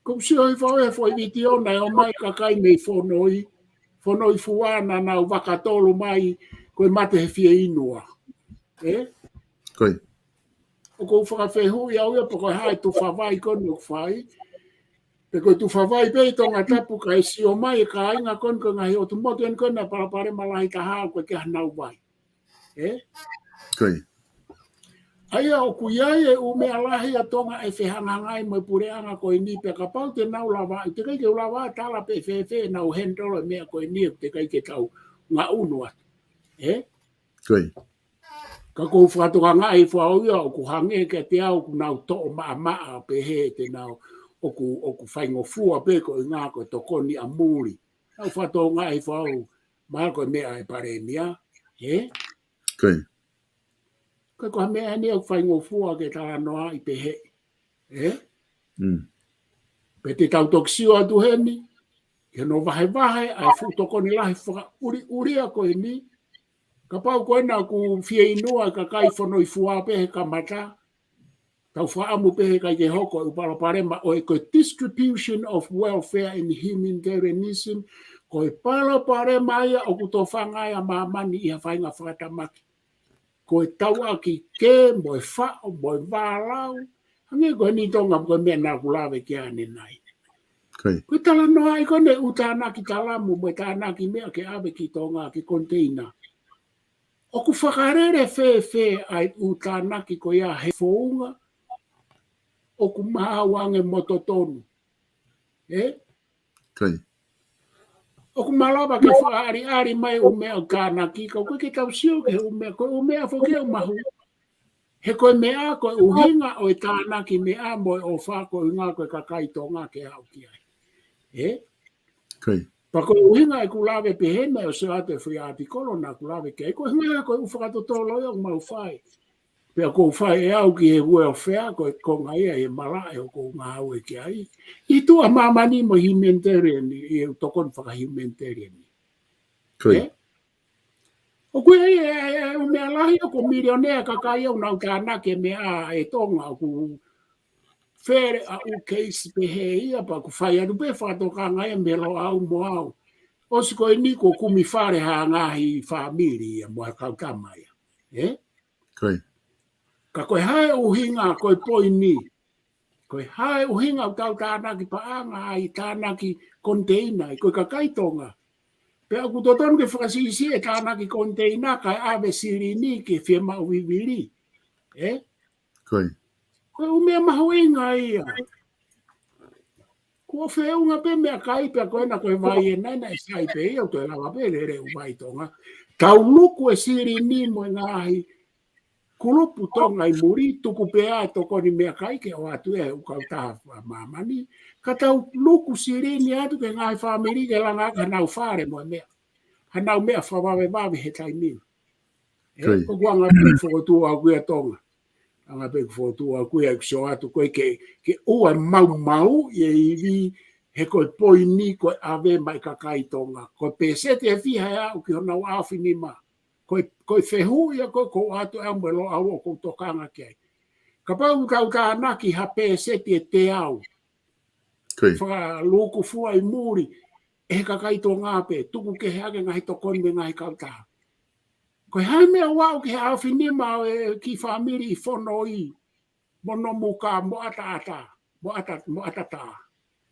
ʻOku ou sio hifo he foʻi vitiō naʻe ʻomai kakai mei Fonoi, Fonoi Fua naʻa nau vaka tolu mai, ko e mate he fieinua. Ē? Ko ia. ʻOku ou fakafehuʻi au ia pe ko e hā e tufa vai ko eni ʻoku fai. Pe ko e tufa vai pē ʻi Tongatapu kae sio mai e kāinga ko eni ko e ngaahi ʻotu motu eni ko ena palopalema lahi taha ʻoku ʻikai ke ʻi ai hanau vai. Ē? Ko ia. ʻA ia ʻoku ʻi ai e ʻū meʻa lahi ʻa Tonga ʻe fehangahangai mo e puleʻanga ko eni pea kapau te nau lava, ʻe teʻeki ke u lava tala pe fēfē ʻenau handle e meʻa ko eni, ʻe teʻeki ke tau ngaʻunu atu. Ē? Ka ʻoku ou fakatokangaʻi hifo au ia ʻoku hangē kiate au ʻoku nau toʻo maʻamaʻa pehē te nau ʻoku, ʻoku faingofua pē ko e ngaahi ko e tokoni ʻa muli. Naʻa ku fakatokangaʻi hifo au, mahalo ko e meʻa ʻa e palēmia, ē? Ko e ko ha meʻa eni ʻoku faingofua ke talanoaʻi pehē, ē? Pe te tau toki sio atu heni, ke nau vahevahe ʻa e fuʻu tokoni lahi fakaʻuliʻulia ko eni, kapau ko ena ʻoku fieinua e kakai fonoifua pē he kamata, tau fakaʻamu pē he ʻikai ke hoko e ʻū palopalema ʻo e ko e distribution of welfare and humanitarianism, ko e palopalema ia ʻoku tofanga ai ʻa māmani ʻi ha faʻahinga fakatamaki. Ko e tauʻaki kē, mo e faʻo, mo e vālau. Hangē ko eni Tonga, ko e meʻa naʻa ku lave ki ai ʻanenai. Ko e talanoaʻi ko eni ʻū tānaki talamu, mo e tānaki meʻa ke ʻave ki Tonga, ki konteina. ʻOku fakalele fēfē ʻa e ʻū tānaki ko ia he founga ʻoku maau ange mo totonu. Ē? ʻOku malava ke fakaʻaliʻali mai ʻū meʻa ʻoku tānaki, ka ʻoku ʻikai ke tau sio ki he ʻū meʻa, ko e ʻū meʻa foki ʻoku mahu. He ko e meʻa, ko e ʻuhinga ʻo e tānaki meʻa mo e ʻofa ko e ʻuhinga ko e kakai Tonga ke aʻu ki ai. Ē? Pea ko e ʻuhinga ʻeku lave pehē naʻe ʻosi atu e foʻi ʻātikolo naʻa ku lave ki ai, ko e ʻuhinga ko e ʻū fakatotolo ia ʻoku mau fai. Pea ʻoku ou fai ʻe au ki he welfare, ko e konga ia e malaʻe ʻoku ou ngāue ki ai. ʻI tuʻa māmani mo humanitarian, ʻi he tokoni fakahumanitarian. Ē? ʻOku ʻi ai e, e, e, ʻū meʻa lahi ʻoku milionea kakai ʻoku nau tānaki e meʻa ʻe Tonga ʻoku fele ʻa e ʻū case pehē ia pea ʻoku fai atu pē fakatokanga ia mei Loʻau mo au. ʻOsi ko eni kuo kumi fale ha ngaahi fāmili ia mo e kau tama ia. Ē? Ka ko e hā e ʻuhinga, ko e poini. Ko e hā e ʻuhinga ʻoku tau tānaki paʻanga ai tānaki konteina, ʻi ko e kakai Tonga. Pea ʻoku totonu ke fakasiʻisiʻi e tānaki konteina kae ʻave silini ke fiemaʻu vivili. Ē? Ko e ʻū meʻa mahuʻinga ia. Kuo feʻunga pē meʻakai pea ko ena ko e vai ena naʻe sai pē ia ʻo toe lava pē lele ʻū vai Tonga. Tau luku e silini mo e ngaahi kulupu Tonga ʻi muli, tuku pē ʻa e tokoni meʻakai ke ʻoatu ʻe he ʻū kautaha māmani. Ka tau luku silini atu ki he ngaahi fāmili ke langa ʻaki hanau fale mo e meʻa. Hanau meʻa fakavavevave he taimi ni. Ē, ko ʻeku anga pē fokotuʻu au ia Tonga. Anga pē fokotuʻu au ia ʻeku sio atu ko e ke, ke ʻoua maumau ʻi he ivi he ko e poini ko e ʻave mai kakai Tonga. Ko e pēseti ʻe fiha ʻe aʻu ki honau aofinima. Ko e, ko e fehuʻi ia ko e ʻoku ou ʻoatu ʻe au mo e Loʻau ʻoku ou tokanga ki ai. Kapau ʻoku tau tānaki ha pēseti ʻe teau. Fakalukufua ʻi muli, ʻe he kakai Tonga pē, tuku kehe ʻaki e ngaahi tokoni mei he ngaahi kautaha. Ko e hā e meʻa ʻoku aʻu ki he aofinima ʻo e kiʻi fāmili ʻi Fonoi, mo Nomuka, mo ʻAtaʻata, mo ʻAta-, mo ʻAtatā.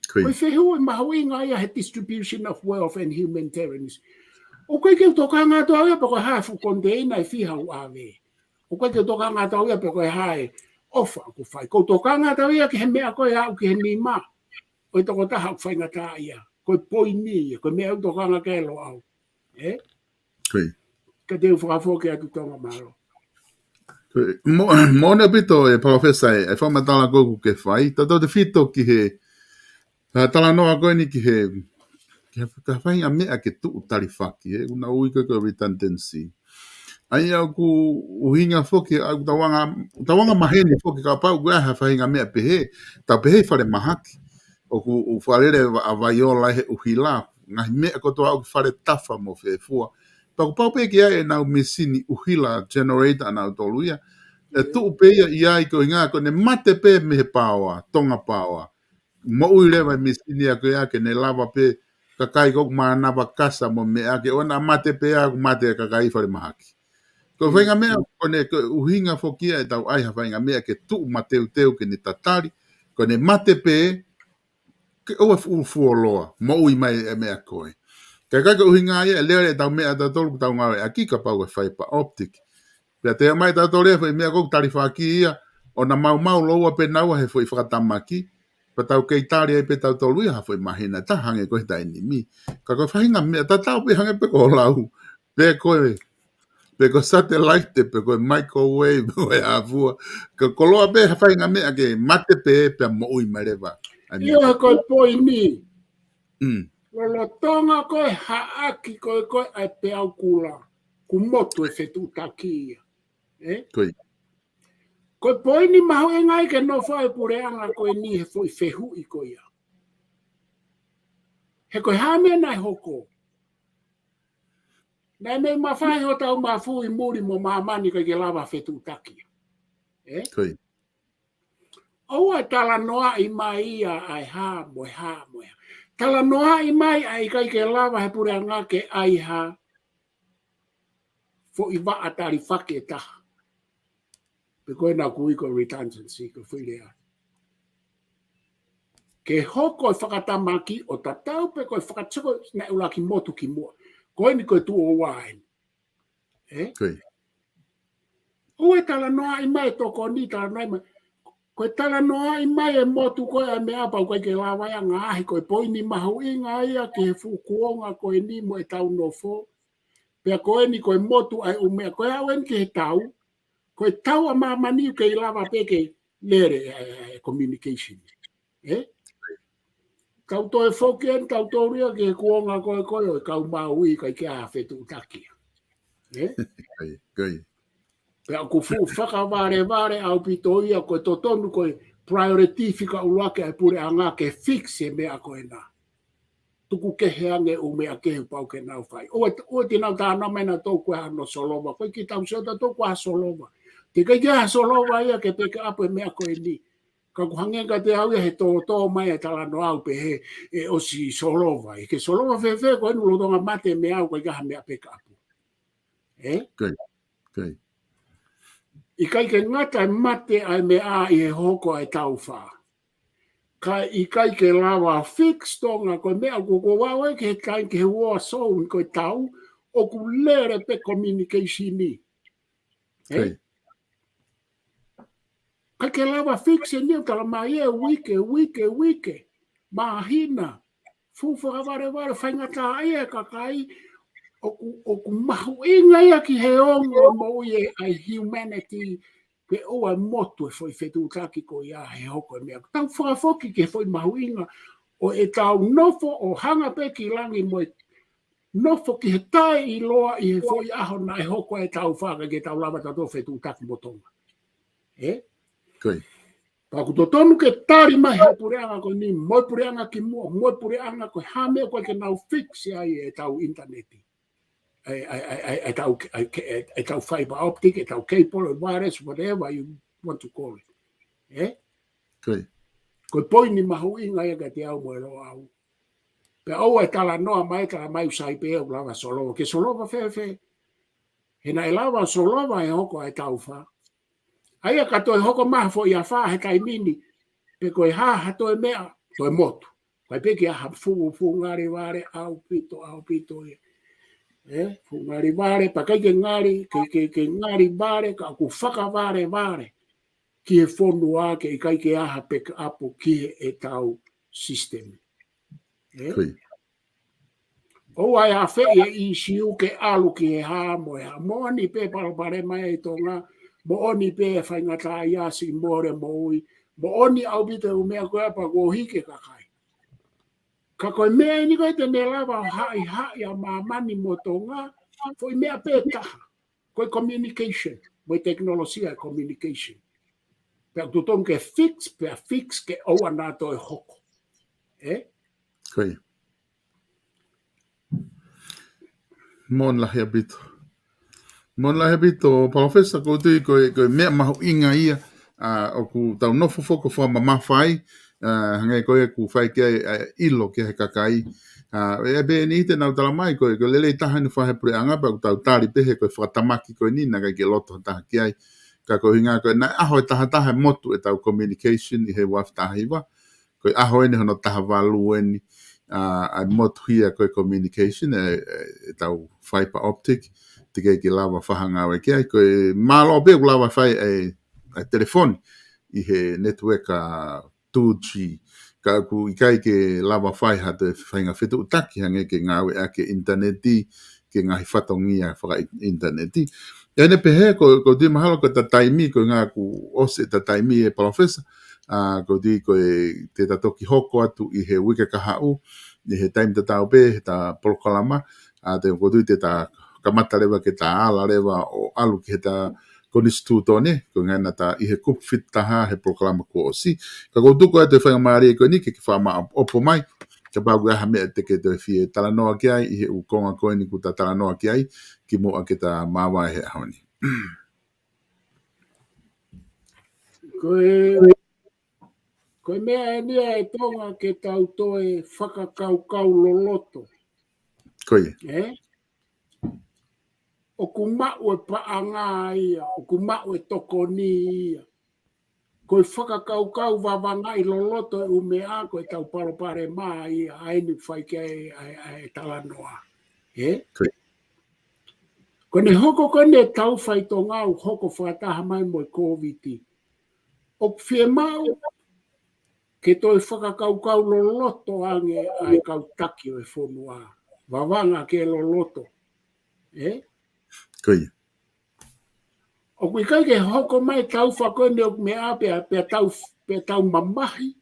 Ko e fehuʻi mahuʻinga ia he distribution of wealth and humanitarianism. ʻOku ʻikai ke u tokanga atu au ia pe ko e hā e fuʻu konteina ʻe fiha ʻoku ʻave. ʻOku ʻikai ke u tokanga atu au ia pe ko e hā e ʻofa ʻoku fai. ʻOku ou tokanga atu au ia ki he meʻa ko ē aʻu ki he nima ʻo e tokotaha ʻoku faingataʻaʻia. Ko e poini ia, ko e meʻa ʻoku tokanga ki ai Loʻau. Ē? Ka te u fakafoki atu Tonga, mālō. Mo-, moʻoni ʻaupito e Palōfesa e, e fakamatala ko ē ʻoku ke fai, tautautefito ki he, ʻa e talanoa ko eni ki he, ki he, ki he faʻahinga meʻa ke tuʻu talifaki, ē, ʻoku na ui ko e redundancy. ʻA ia ʻoku ʻuhinga foki, ʻa ʻoku tau anga, tau anga maheni foki kapau ʻoku ʻi ai ha faʻahinga meʻa pehē, tau pehē falemahaki. ʻOku, ʻoku fakalele ʻa Vaiola he ʻuhila, ngaahi meʻa kotoa ʻoku fale tafa mo fēfua. Pea ʻoku pau pē ke ʻi ai ʻenau mīsini ʻuhila generator ʻanautolu ia. ʻE tuʻu pē ia ʻi ai ko e ʻuhinga ko ʻene mate pē mei he paoa, Tonga Power. Moʻui leva e mīsini ia ko ia ke ne lava pē kakai ko ē ʻoku mānava kasa mo meʻa ke ʻoua naʻa mate pē ʻa ʻoku mate e kakai falemahaki. Ko e faʻahinga meʻa, ko ʻene, ko e ʻuhinga foki ia ʻetau ʻai ha faʻahinga meʻa ke tuʻu mateuteu ke ne tatali, ko ʻene mate pē, ke ʻoua fuʻu fuoloa, moʻui mai e meʻa ko ē. Ka ʻikai ko e ʻuhinga ia, ʻe lele ʻetau meʻa ʻatautolu ʻoku tau ngāueʻaki kapau ko e fiber optic. Pea te ʻomai tautolu ia foʻi meʻa ʻoku talifaki ia, ʻo na maumau loua pē naua he foʻi fakatamaki, pea tau kei tali ai pē tautolu ia ha foʻi māhina ʻe taha hangē ko e taimi ni. Ka ko e faʻahinga meʻa tatau pē hangē pē ko e lau, pe ko e, pe ko e satellite, pe ko e microwave, pe ko e hā fua. Ka koloa pē ha faʻahinga meʻa ke mate pē pea moʻui mai leva. ʻA ia, ko e poini. Mm. Lolotonga ko e haʻaki ko e ko e ʻa e peau kula, kuo motu e fetuʻutaki ia. Ē? Ko ia. Ko e poini mahuʻinga ia ke nofo ai e puleʻanga ko eni he foʻi fehuʻi ko ia. He ko e hā e meʻa naʻe hoko? Naʻe mei mafai hotau mafu ʻi muli mo māmani ʻikai ke lava fetuʻutaki. Ē? Ko ia. ʻOua ʻe talanoaʻi mai ia ʻa e hā mo e hā mo e hā. Talanoaʻi mai ʻa e ʻikai ke lava he puleʻanga ke ʻai ha foʻi vaʻa talifaki ʻe taha. Pe ko e naʻa ku ui ko e redundancy, ko e foʻi lea. Ke hoko e fakatamaki ʻo tatau pē ko e fakatoko naʻe ʻuluaki motu kimuʻa. Ko eni ko e tuʻo ua eni. Ē? Ko ia. ʻOua ʻe talanoaʻi mai e tokoni, talanoaʻi mai. Ko e talanoaʻi mai e motu ko e ʻa e meʻa pau ʻikai ke lava ia ngaahi, ko e poini mahuʻinga ia ki he fuʻu kuonga ko eni mo ʻetau nofo. Pea ko eni ko e motu ʻa e ʻū meʻa, ko e aʻu eni ki he tau, ko e tau ʻa māmani ʻoku kei lava pē ke lele e, e, e communication. Ē? Tau toe foki eni, tau toe ria ki he kuonga ko e ko e ʻo e kau Maui ʻikai ke ʻi ai ha fetuʻutaki. Ē? Ko ia, ko ia. Pea ʻoku fuʻu fakavalevale ʻaupito ia, ko e totonu ko e priority fika ʻuluaki ʻa e puleʻanga ke fix e meʻa ko ena. Tuku kehe ange ʻū meʻa kehe pau ke nau fai. ʻOua, ʻoua te nau talanoa mai nautolu ko e hā hono solova. Ko e kiʻi tau sio tautolu ko e hā solova. Teʻeki ai ke ʻi ai ha solova ia ke pick up e meʻa ko eni. Ka ʻoku hangē kiate au ia he tōtō mai e talanoa ʻoku pehē ʻe ʻosi solova. ʻE ke solova fēfē ko eni lolotonga mate e meʻa ʻoku ʻikai ke ʻi ai ha meʻa pick up. Ē? Ko ia, ko ia. ʻIkai ke ngata e mate ʻa e meʻa ʻi he hoko ʻa e tau fā. Ka ʻikai ke lava fix Tonga ko e meʻa ko ko wau e ke tai ke hua so ko e tau ʻoku lele pē communication ni. Ē? Ko ia. ʻIkai ke lava fix e ni ʻo tala mai e uike, uike, uike. Māhina. Fuʻu fakavalevale faingataʻaʻia e kakai ʻoku, ʻoku mahuʻinga ia ki he ongo moʻui e ʻa e humanity. Ke ʻoua ʻe motu e foʻi fetuʻutaki ko ia he hoko e meʻa. Tau fakafoki ki he foʻi mahuʻinga ʻo ʻetau nofo ʻo hanga pē ki langi mo e nofo ki he taʻeʻiloa ʻi he foʻi ʻaho naʻe hoko e tau fā ʻikai ke tau lava tautolu fetuʻutaki mo Tonga. Ē? Ko ia. Pea ʻoku totonu ke tali mai he puleʻanga ko eni, mo e puleʻanga kimuʻa, mo e puleʻanga ko e hā e meʻa ʻoku ʻikai ke nau fix ai ʻetau ʻinitaneti. ʻE, ʻe, ʻe, ʻe, ʻetau, ʻe, ʻe, ʻetau fiber optic, ʻetau cable, wireless, whatever you want to call it. Ē? Ko ia. Ko e poini mahuʻinga ia kiate au mo e Loʻau. Pea ʻoua ʻe talanoa mai, tala mai ʻoku sai pē ʻoku lava solova. Ke solova fēfē? He naʻe lava solova he hoko ʻa e tau fā. ʻA ia ka toe hoko mai ha foʻi afā he taimi ni, pe ko e hā ha toe meʻa, toe motu. Kae pē ke ʻi ai ha fuʻu, fuʻu ngalivale ʻaupito, ʻaupito ia. Ē, fuʻu ngalivale, pea ʻikai ke ngali, ke, ke, ke ngalivale, ka ʻoku fakavalevale ki he fonua ke ʻikai ke ʻi ai ha pick up ki he ʻetau system. Ē? Ko ia. ʻOua ʻe afeʻi e ʻīsiu ke ʻalu ki he hā mo e hā. Moʻoni pē palopalema ʻi Tonga, moʻoni pē e faingataʻaʻia siʻi mole moʻui, moʻoni ʻaupito e ʻū meʻa ko ia pea kuo hiki e kakai. Ka ko e meʻa eni ko e te ne lava haʻihaʻi ʻa māmani mo Tonga, foʻi meʻa pē taha. Ko e communication, mo e tekinolosia e communication. Pea ʻoku totonu ke fix, pea fix ke ʻoua naʻa toe hoko. Ē? Ko ia. Moʻoni lahi ʻaupito. Moʻoni lahi ʻaupito, Palōfesa, ʻoku ou tui ko e, ko e meʻa mahuʻinga ia, ʻa, ʻoku tau nofo foki ʻo fakamamafa ai, ʻa, hangē ko ia ʻoku fai ki ai, ʻa, ʻilo ki he kakai. ʻA, ʻe pē eni te nau tala mai, ko e, ko e lelei taha eni fai he puleʻanga pea ʻoku tau tali pē he ko e fakatamaki ko eni, naʻe ʻikai ke loto ha taha ki ai. Ka ko e ʻuhinga ko e naʻe ʻaho ʻe taha taha e motu ʻetau communication ʻi he ua afe taha hiva. Ko e ʻaho eni hono taha valu eni, ʻa, ʻa e motuhia ko e communication, ʻe, ʻe, ʻetau fiber optic, teʻeki ke lava fai ha ngāue ki ai. Ko e mālō pē ʻoku lava fai ʻa e, ʻa e telefoni ʻi he network ʻa two G. Ka ʻoku ʻikai ke lava fai ha toe faʻahinga fetuʻutaki hangē ko e ngāue ʻaki e ʻinitaneti, ki he ngaahi fatongia fakaʻinitaneti. ʻI heʻene pehē, ko, ʻoku ou tui mahalo ko ʻeta taimi, ko e ʻuhinga kuo ʻosi ʻeta taimi ē Palōfesa, ʻa, ʻoku ou tui ko e te ta toki hoko atu ʻi he uike kahaʻu, ʻi he taimi tatau pē, heʻeta polokalama, ʻa, te ʻoku ou tui te ta kamata leva ke ta ala leva ʻo ʻalu ki heʻeta konisitūtone, ko e ʻuhinga naʻa ta ʻi he kupu fitu taha he polokalama kuo ʻosi. Ka ʻoku ou tuku atu e faingamālie ko eni ke, ke fakamāʻopoʻopo mai, kapau ʻoku ʻi ai ha meʻa te ke toe fie talanoa ki ai, ʻi he ʻū konga ko eni kuo ta talanoa ki ai, kimuʻa ke ta māvae he ʻaho ni. Ko e, ko e meʻa eni ʻa e Tonga ke tau toe fakakaukau loloto. Ko ia. Ē? ʻOku maʻu e paʻanga ia, ʻoku maʻu e tokoni ia. Ko e fakakaukau vavangaʻi loloto e ʻū meʻa, ko ʻetau palopalema ia, ʻa eni ʻoku fai ki ai ʻa e, ʻa e talanoa. Ē? Ko ia. Ko ʻene hoko ko eni e tau fai Tonga ʻoku hoko fakataha mai mo e Kōviti. ʻOku fiemaʻu ke toe fakakaukau loloto ange ʻa e kau taki ʻo e fonua. Vavanga ke loloto. Ē? Ko ia. ʻOku ʻikai ke hoko mai tau fako eni ʻoku meʻa pea, pea tau, pea tau mamahi,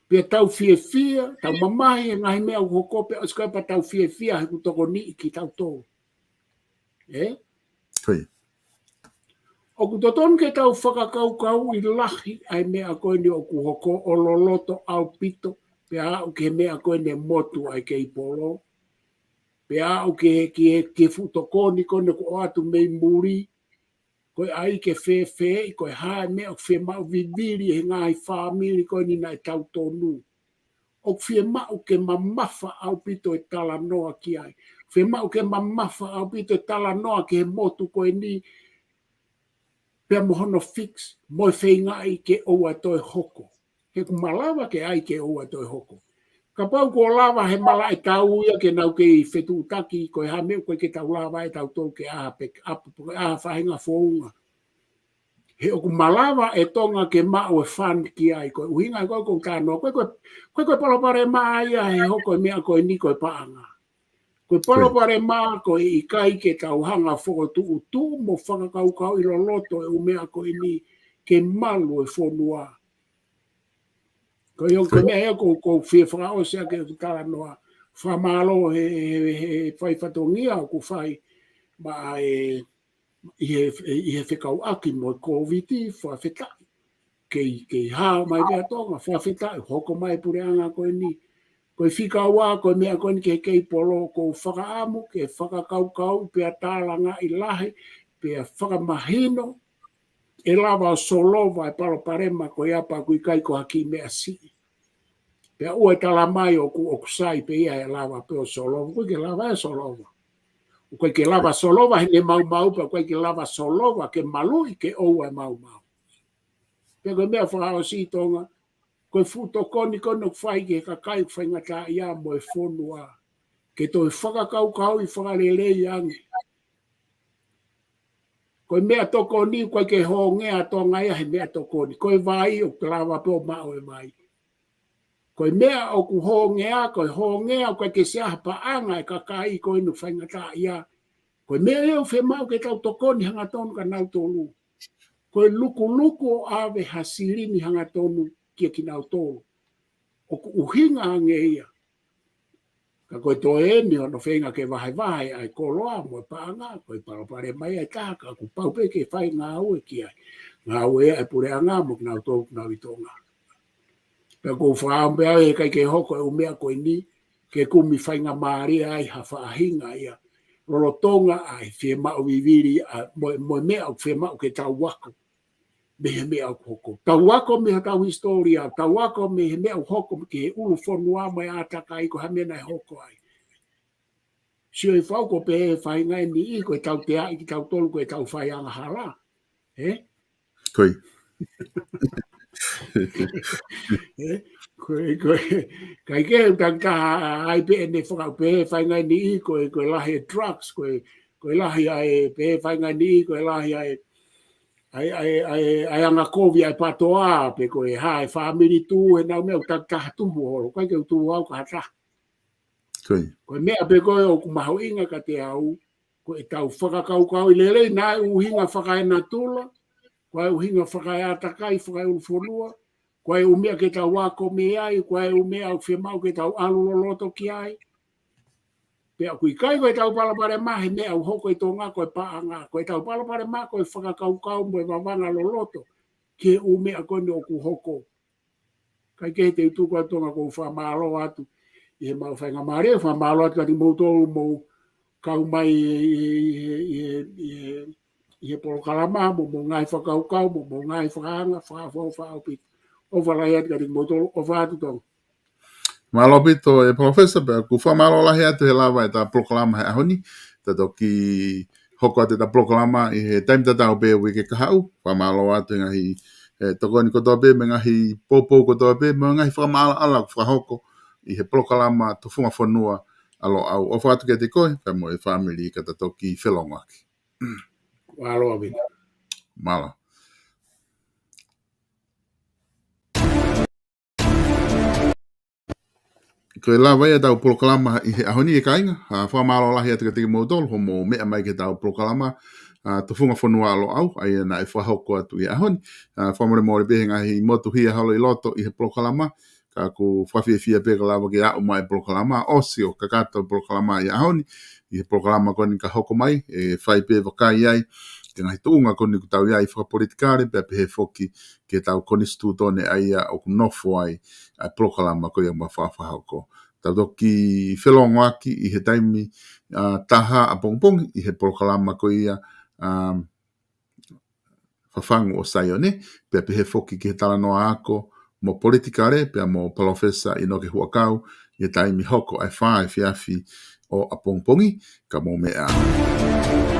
pea tau fiefia, tau mamahi he ngaahi meʻa ʻoku hoko pea ʻosi ko ia pea tau fiefia he ʻoku tokoniʻi kitautolu. Ē? Ko ia. ʻOku totonu ke tau fakakaukauʻi lahi ʻa e meʻa ko eni ʻoku hoko ʻo loloto ʻaupito, pea aʻu ki he meʻa ko eni e motu ʻa e Keipolo, pea aʻu ki he, ki he, ki he fuʻu tokoni ko eni ʻoku ʻoatu mei muli, ko e ʻai ke fēfēʻi, ko e hā e meʻa ʻoku fiemaʻu vivili he ngaahi fāmili ko eni naʻe tautonu. ʻOku fiemaʻu ke mamafa ʻaupito e talanoa ki ai. Fiemaʻu ke mamafa ʻaupito e talanoa ki he motu ko eni, pea mo hono fix, mo e feingaʻi ke ʻoua toe hoko. He ʻoku malava ke ʻai ke ʻoua toe hoko. Kapau kuo lava he malaʻe tau ia ke nau kei fetuʻutaki, ko e hā e meʻa ʻoku ʻikai ke tau lava ʻe tautolu ke ʻai ha backup, pe ko e ʻai ha faʻahinga founga. He ʻoku malava e Tonga ke maʻu e fund ki ai, ko e ʻuhinga ko ē ʻoku ou talanoa, ko e, ko e, ko e, ko e palopalema ia he hoko e meʻa ko eni ko e paʻanga. Ko e palopalema ko e ʻikai ke tau hanga fokotuʻutuʻu mo fakakaukauʻi loloto e ʻū meʻa ko eni ke malu e fonua. Ko ia, ko e meʻa ia ʻoku, ʻoku ou fie fakaʻosi ʻaki ʻeku talanoa. Fakamālō he, he, he, he fai fatongia ʻoku fai maʻa e, ʻi he, ʻi he fekauʻaki mo e Kōviti, fakafetaʻi. Kei, kei hao mai pea Tonga, fakafetaʻi, hoko mai puleʻanga ko eni. Ko e fika ua, ko e meʻa ko eni ki he Keipolo, ʻoku ou fakaʻamu ke fakakaukauʻi pea tālangaʻi lahi, pea fakamahino, ʻe lava ʻo solova e palopalema ko ia pea ʻoku ʻikai ko ha kiʻi meʻa siʻi. Pea ʻoua ʻe tala mai ʻoku, ʻoku sai pē ia ʻe lava pē ʻo solova, ʻoku ʻikai ke lava ʻe solova. ʻOku ʻikai ke lava solova heʻene maumau, pea ʻoku ʻikai ke lava solova ke maluʻi ke ʻoua ʻe maumau. Pea ko e meʻa fakaʻosi Tonga, ko e fuʻu tokoni ko eni ʻoku fai ki he kakai ʻoku faingataʻaʻia mo e fonua. Ke toe fakakaukauʻi fakalelei ange. Ko e meʻatokoni, ʻoku ʻikai ke hōngea ʻa Tonga ia he meʻatokoni. Ko e vai, ʻoku lava pē ʻo maʻu e vai. Ko e meʻa ʻoku hōngea, ko e hōngea, ʻoku ʻikai ke siʻi ʻi ai ha paʻanga e kakai ko eni ʻoku faingataʻaʻia. Ko e meʻa ia ʻoku fiemaʻu ke tau tokoni hangatonu kia nautolu. Ko e lukuluku ʻo ʻave ha silini hangatonu kia kinautolu. ʻOku ʻuhinga ange ia. Ka ko e toe eni hono feinga ke vahevahe ʻa e koloa mo e paʻanga, ko e palopalema ia ʻe taha, ka kuo pau pē ke fai ngāue ki ai. Ngāue ʻa e puleʻanga mo kinautolu ʻoku nau ʻi Tonga. Pea ʻoku ou fakaʻamu pē au he ʻikai ke hoko e ʻū meʻa ko eni, ke kumi faingamālie ai ha faʻahinga ia. Lolotonga ʻa e fiemaʻu vivili ʻa, mo, mo e meʻa ʻoku fiemaʻu ke tau ako. Mei he meʻa ʻoku hoko. Tau ako mei hotau hisitōlia, tau ako mei he meʻa ʻoku hoko ki he ʻulu fonua mo e ʻātakai ko e hā e meʻa naʻe hoko ai. Sio ʻi he fau ko e pehē ʻe he faʻahinga ʻe niʻihi ko e tauteaʻi kitautolu ko e tau fai angahala. Ē? Ko ia. Ē? Ko e, ko e, ʻikai ke u taki taha ai pē ʻene fakaʻupe ʻe he faʻahinga ʻe niʻihi ko e, ko e lahi e drugs, ko e Ko e lahi ʻa e pehē faʻahinga ni, ko e lahi ʻa e, ʻa e, ʻa e, ʻa e, ʻa e anga kovi ʻa e patoa, pe ko e hā e fāmili tuʻu, he ʻenau meʻa ʻoku takitaha tuhu holo, ʻikai ke u tuhu au ki ha taha. Ko ia. Ko e meʻa pē ko ē ʻoku mahuʻinga kiate au, ko ʻetau fakakaukauʻi lelei, naʻe ʻuhinga fakaenatula, ko e ʻuhinga fakaeʻātakai, fakaeʻulufonua, ko e ʻū meʻa ke tau ako mei ai, ko e ʻū meʻa ʻoku fiemaʻu ke tau ʻalu loloto ki ai. Pea ʻoku ʻikai ko ʻetau palopalema he meʻa ʻoku hoko ʻi Tonga ko e paʻanga, ko ʻetau palopalema ko e fakakaukau mo e vavanga loloto ki he ʻū meʻa ko eni ʻoku hoko. Kae kehe, te u tuku atu Tonga, ʻoku ou fakamālō atu ʻi he mau faingamālie, fakamālō atu kiate kimoutolu mou kau mai ʻi, ʻi, ʻi, ʻi, ʻi he polokalama, mo, mo e ngaahi fakakaukau, mo, mo e ngaahi fakaanga, faka-, faka-, fakaʻaupito. ʻOfa lahi atu kiate kimoutolu, ʻofa atu Tonga. Mālō ʻaupito e Palōfesa, pea ʻoku ou fakamālō lahi atu he lava ʻetau polokalama he ʻaho ni. Ta toki hoko atu ʻetau polokalama ʻi he taimi tatau pē uike kahaʻu. Fakamālō atu he ngaahi, e, tokoni kotoa pē, mo e ngaahi poupou kotoa pē, mo e ngaahi fakamaʻalaʻala ʻoku fakahoko ʻi he polokalama Tufunga Fonua ʻa Loʻau. ʻOfa atu kiate koe, pea mo e fāmili, ka ta toki felongoaki. Mālō ʻaupito. Mālō. Ko e lava ia ʻetau polokalama ʻi he ʻaho ni, ʻe kāinga, ʻa, fakamālō lahi atu kiate kimoutolu hoʻomou meʻa mai ki heʻetau polokalama, ʻa, Tufunga Fonua ʻa Loʻau, ʻa ia naʻe fakahoko atu ʻi he ʻaho ni. ʻA, fakamolemole pē he ngaahi motuhia holo ʻi loto ʻi he polokalama, ka ʻoku fakafiefia pē ka lava ke aʻu mai e polokalama, ʻosi ʻo kakato e polokalama ʻi he ʻaho ni, ʻi he polokalama ko eni ka hoko mai, ʻe fai pē vakai ai ki he ngaahi tuʻunga ko eni ʻoku tau ʻi ai fakapolitikale, pea pehē foki ki heʻetau konisitūtone ʻa ia ʻoku nofo ai ʻa e polokalama ko ia ʻoku ma fakahoko. Tau toki felongoaki ʻi he taimi, ʻa, taha ʻapongipongi ʻi he polokalama ko ia, ʻa, Fafangu ʻo Saione, pea pehē foki ki he talanoa ako mo politikale, pea mo Palōfesa ʻInoke Huʻakau, ʻi he taimi hoko ʻa e fā efiafi ʻo ʻapongipongi, ka mou meʻa ā.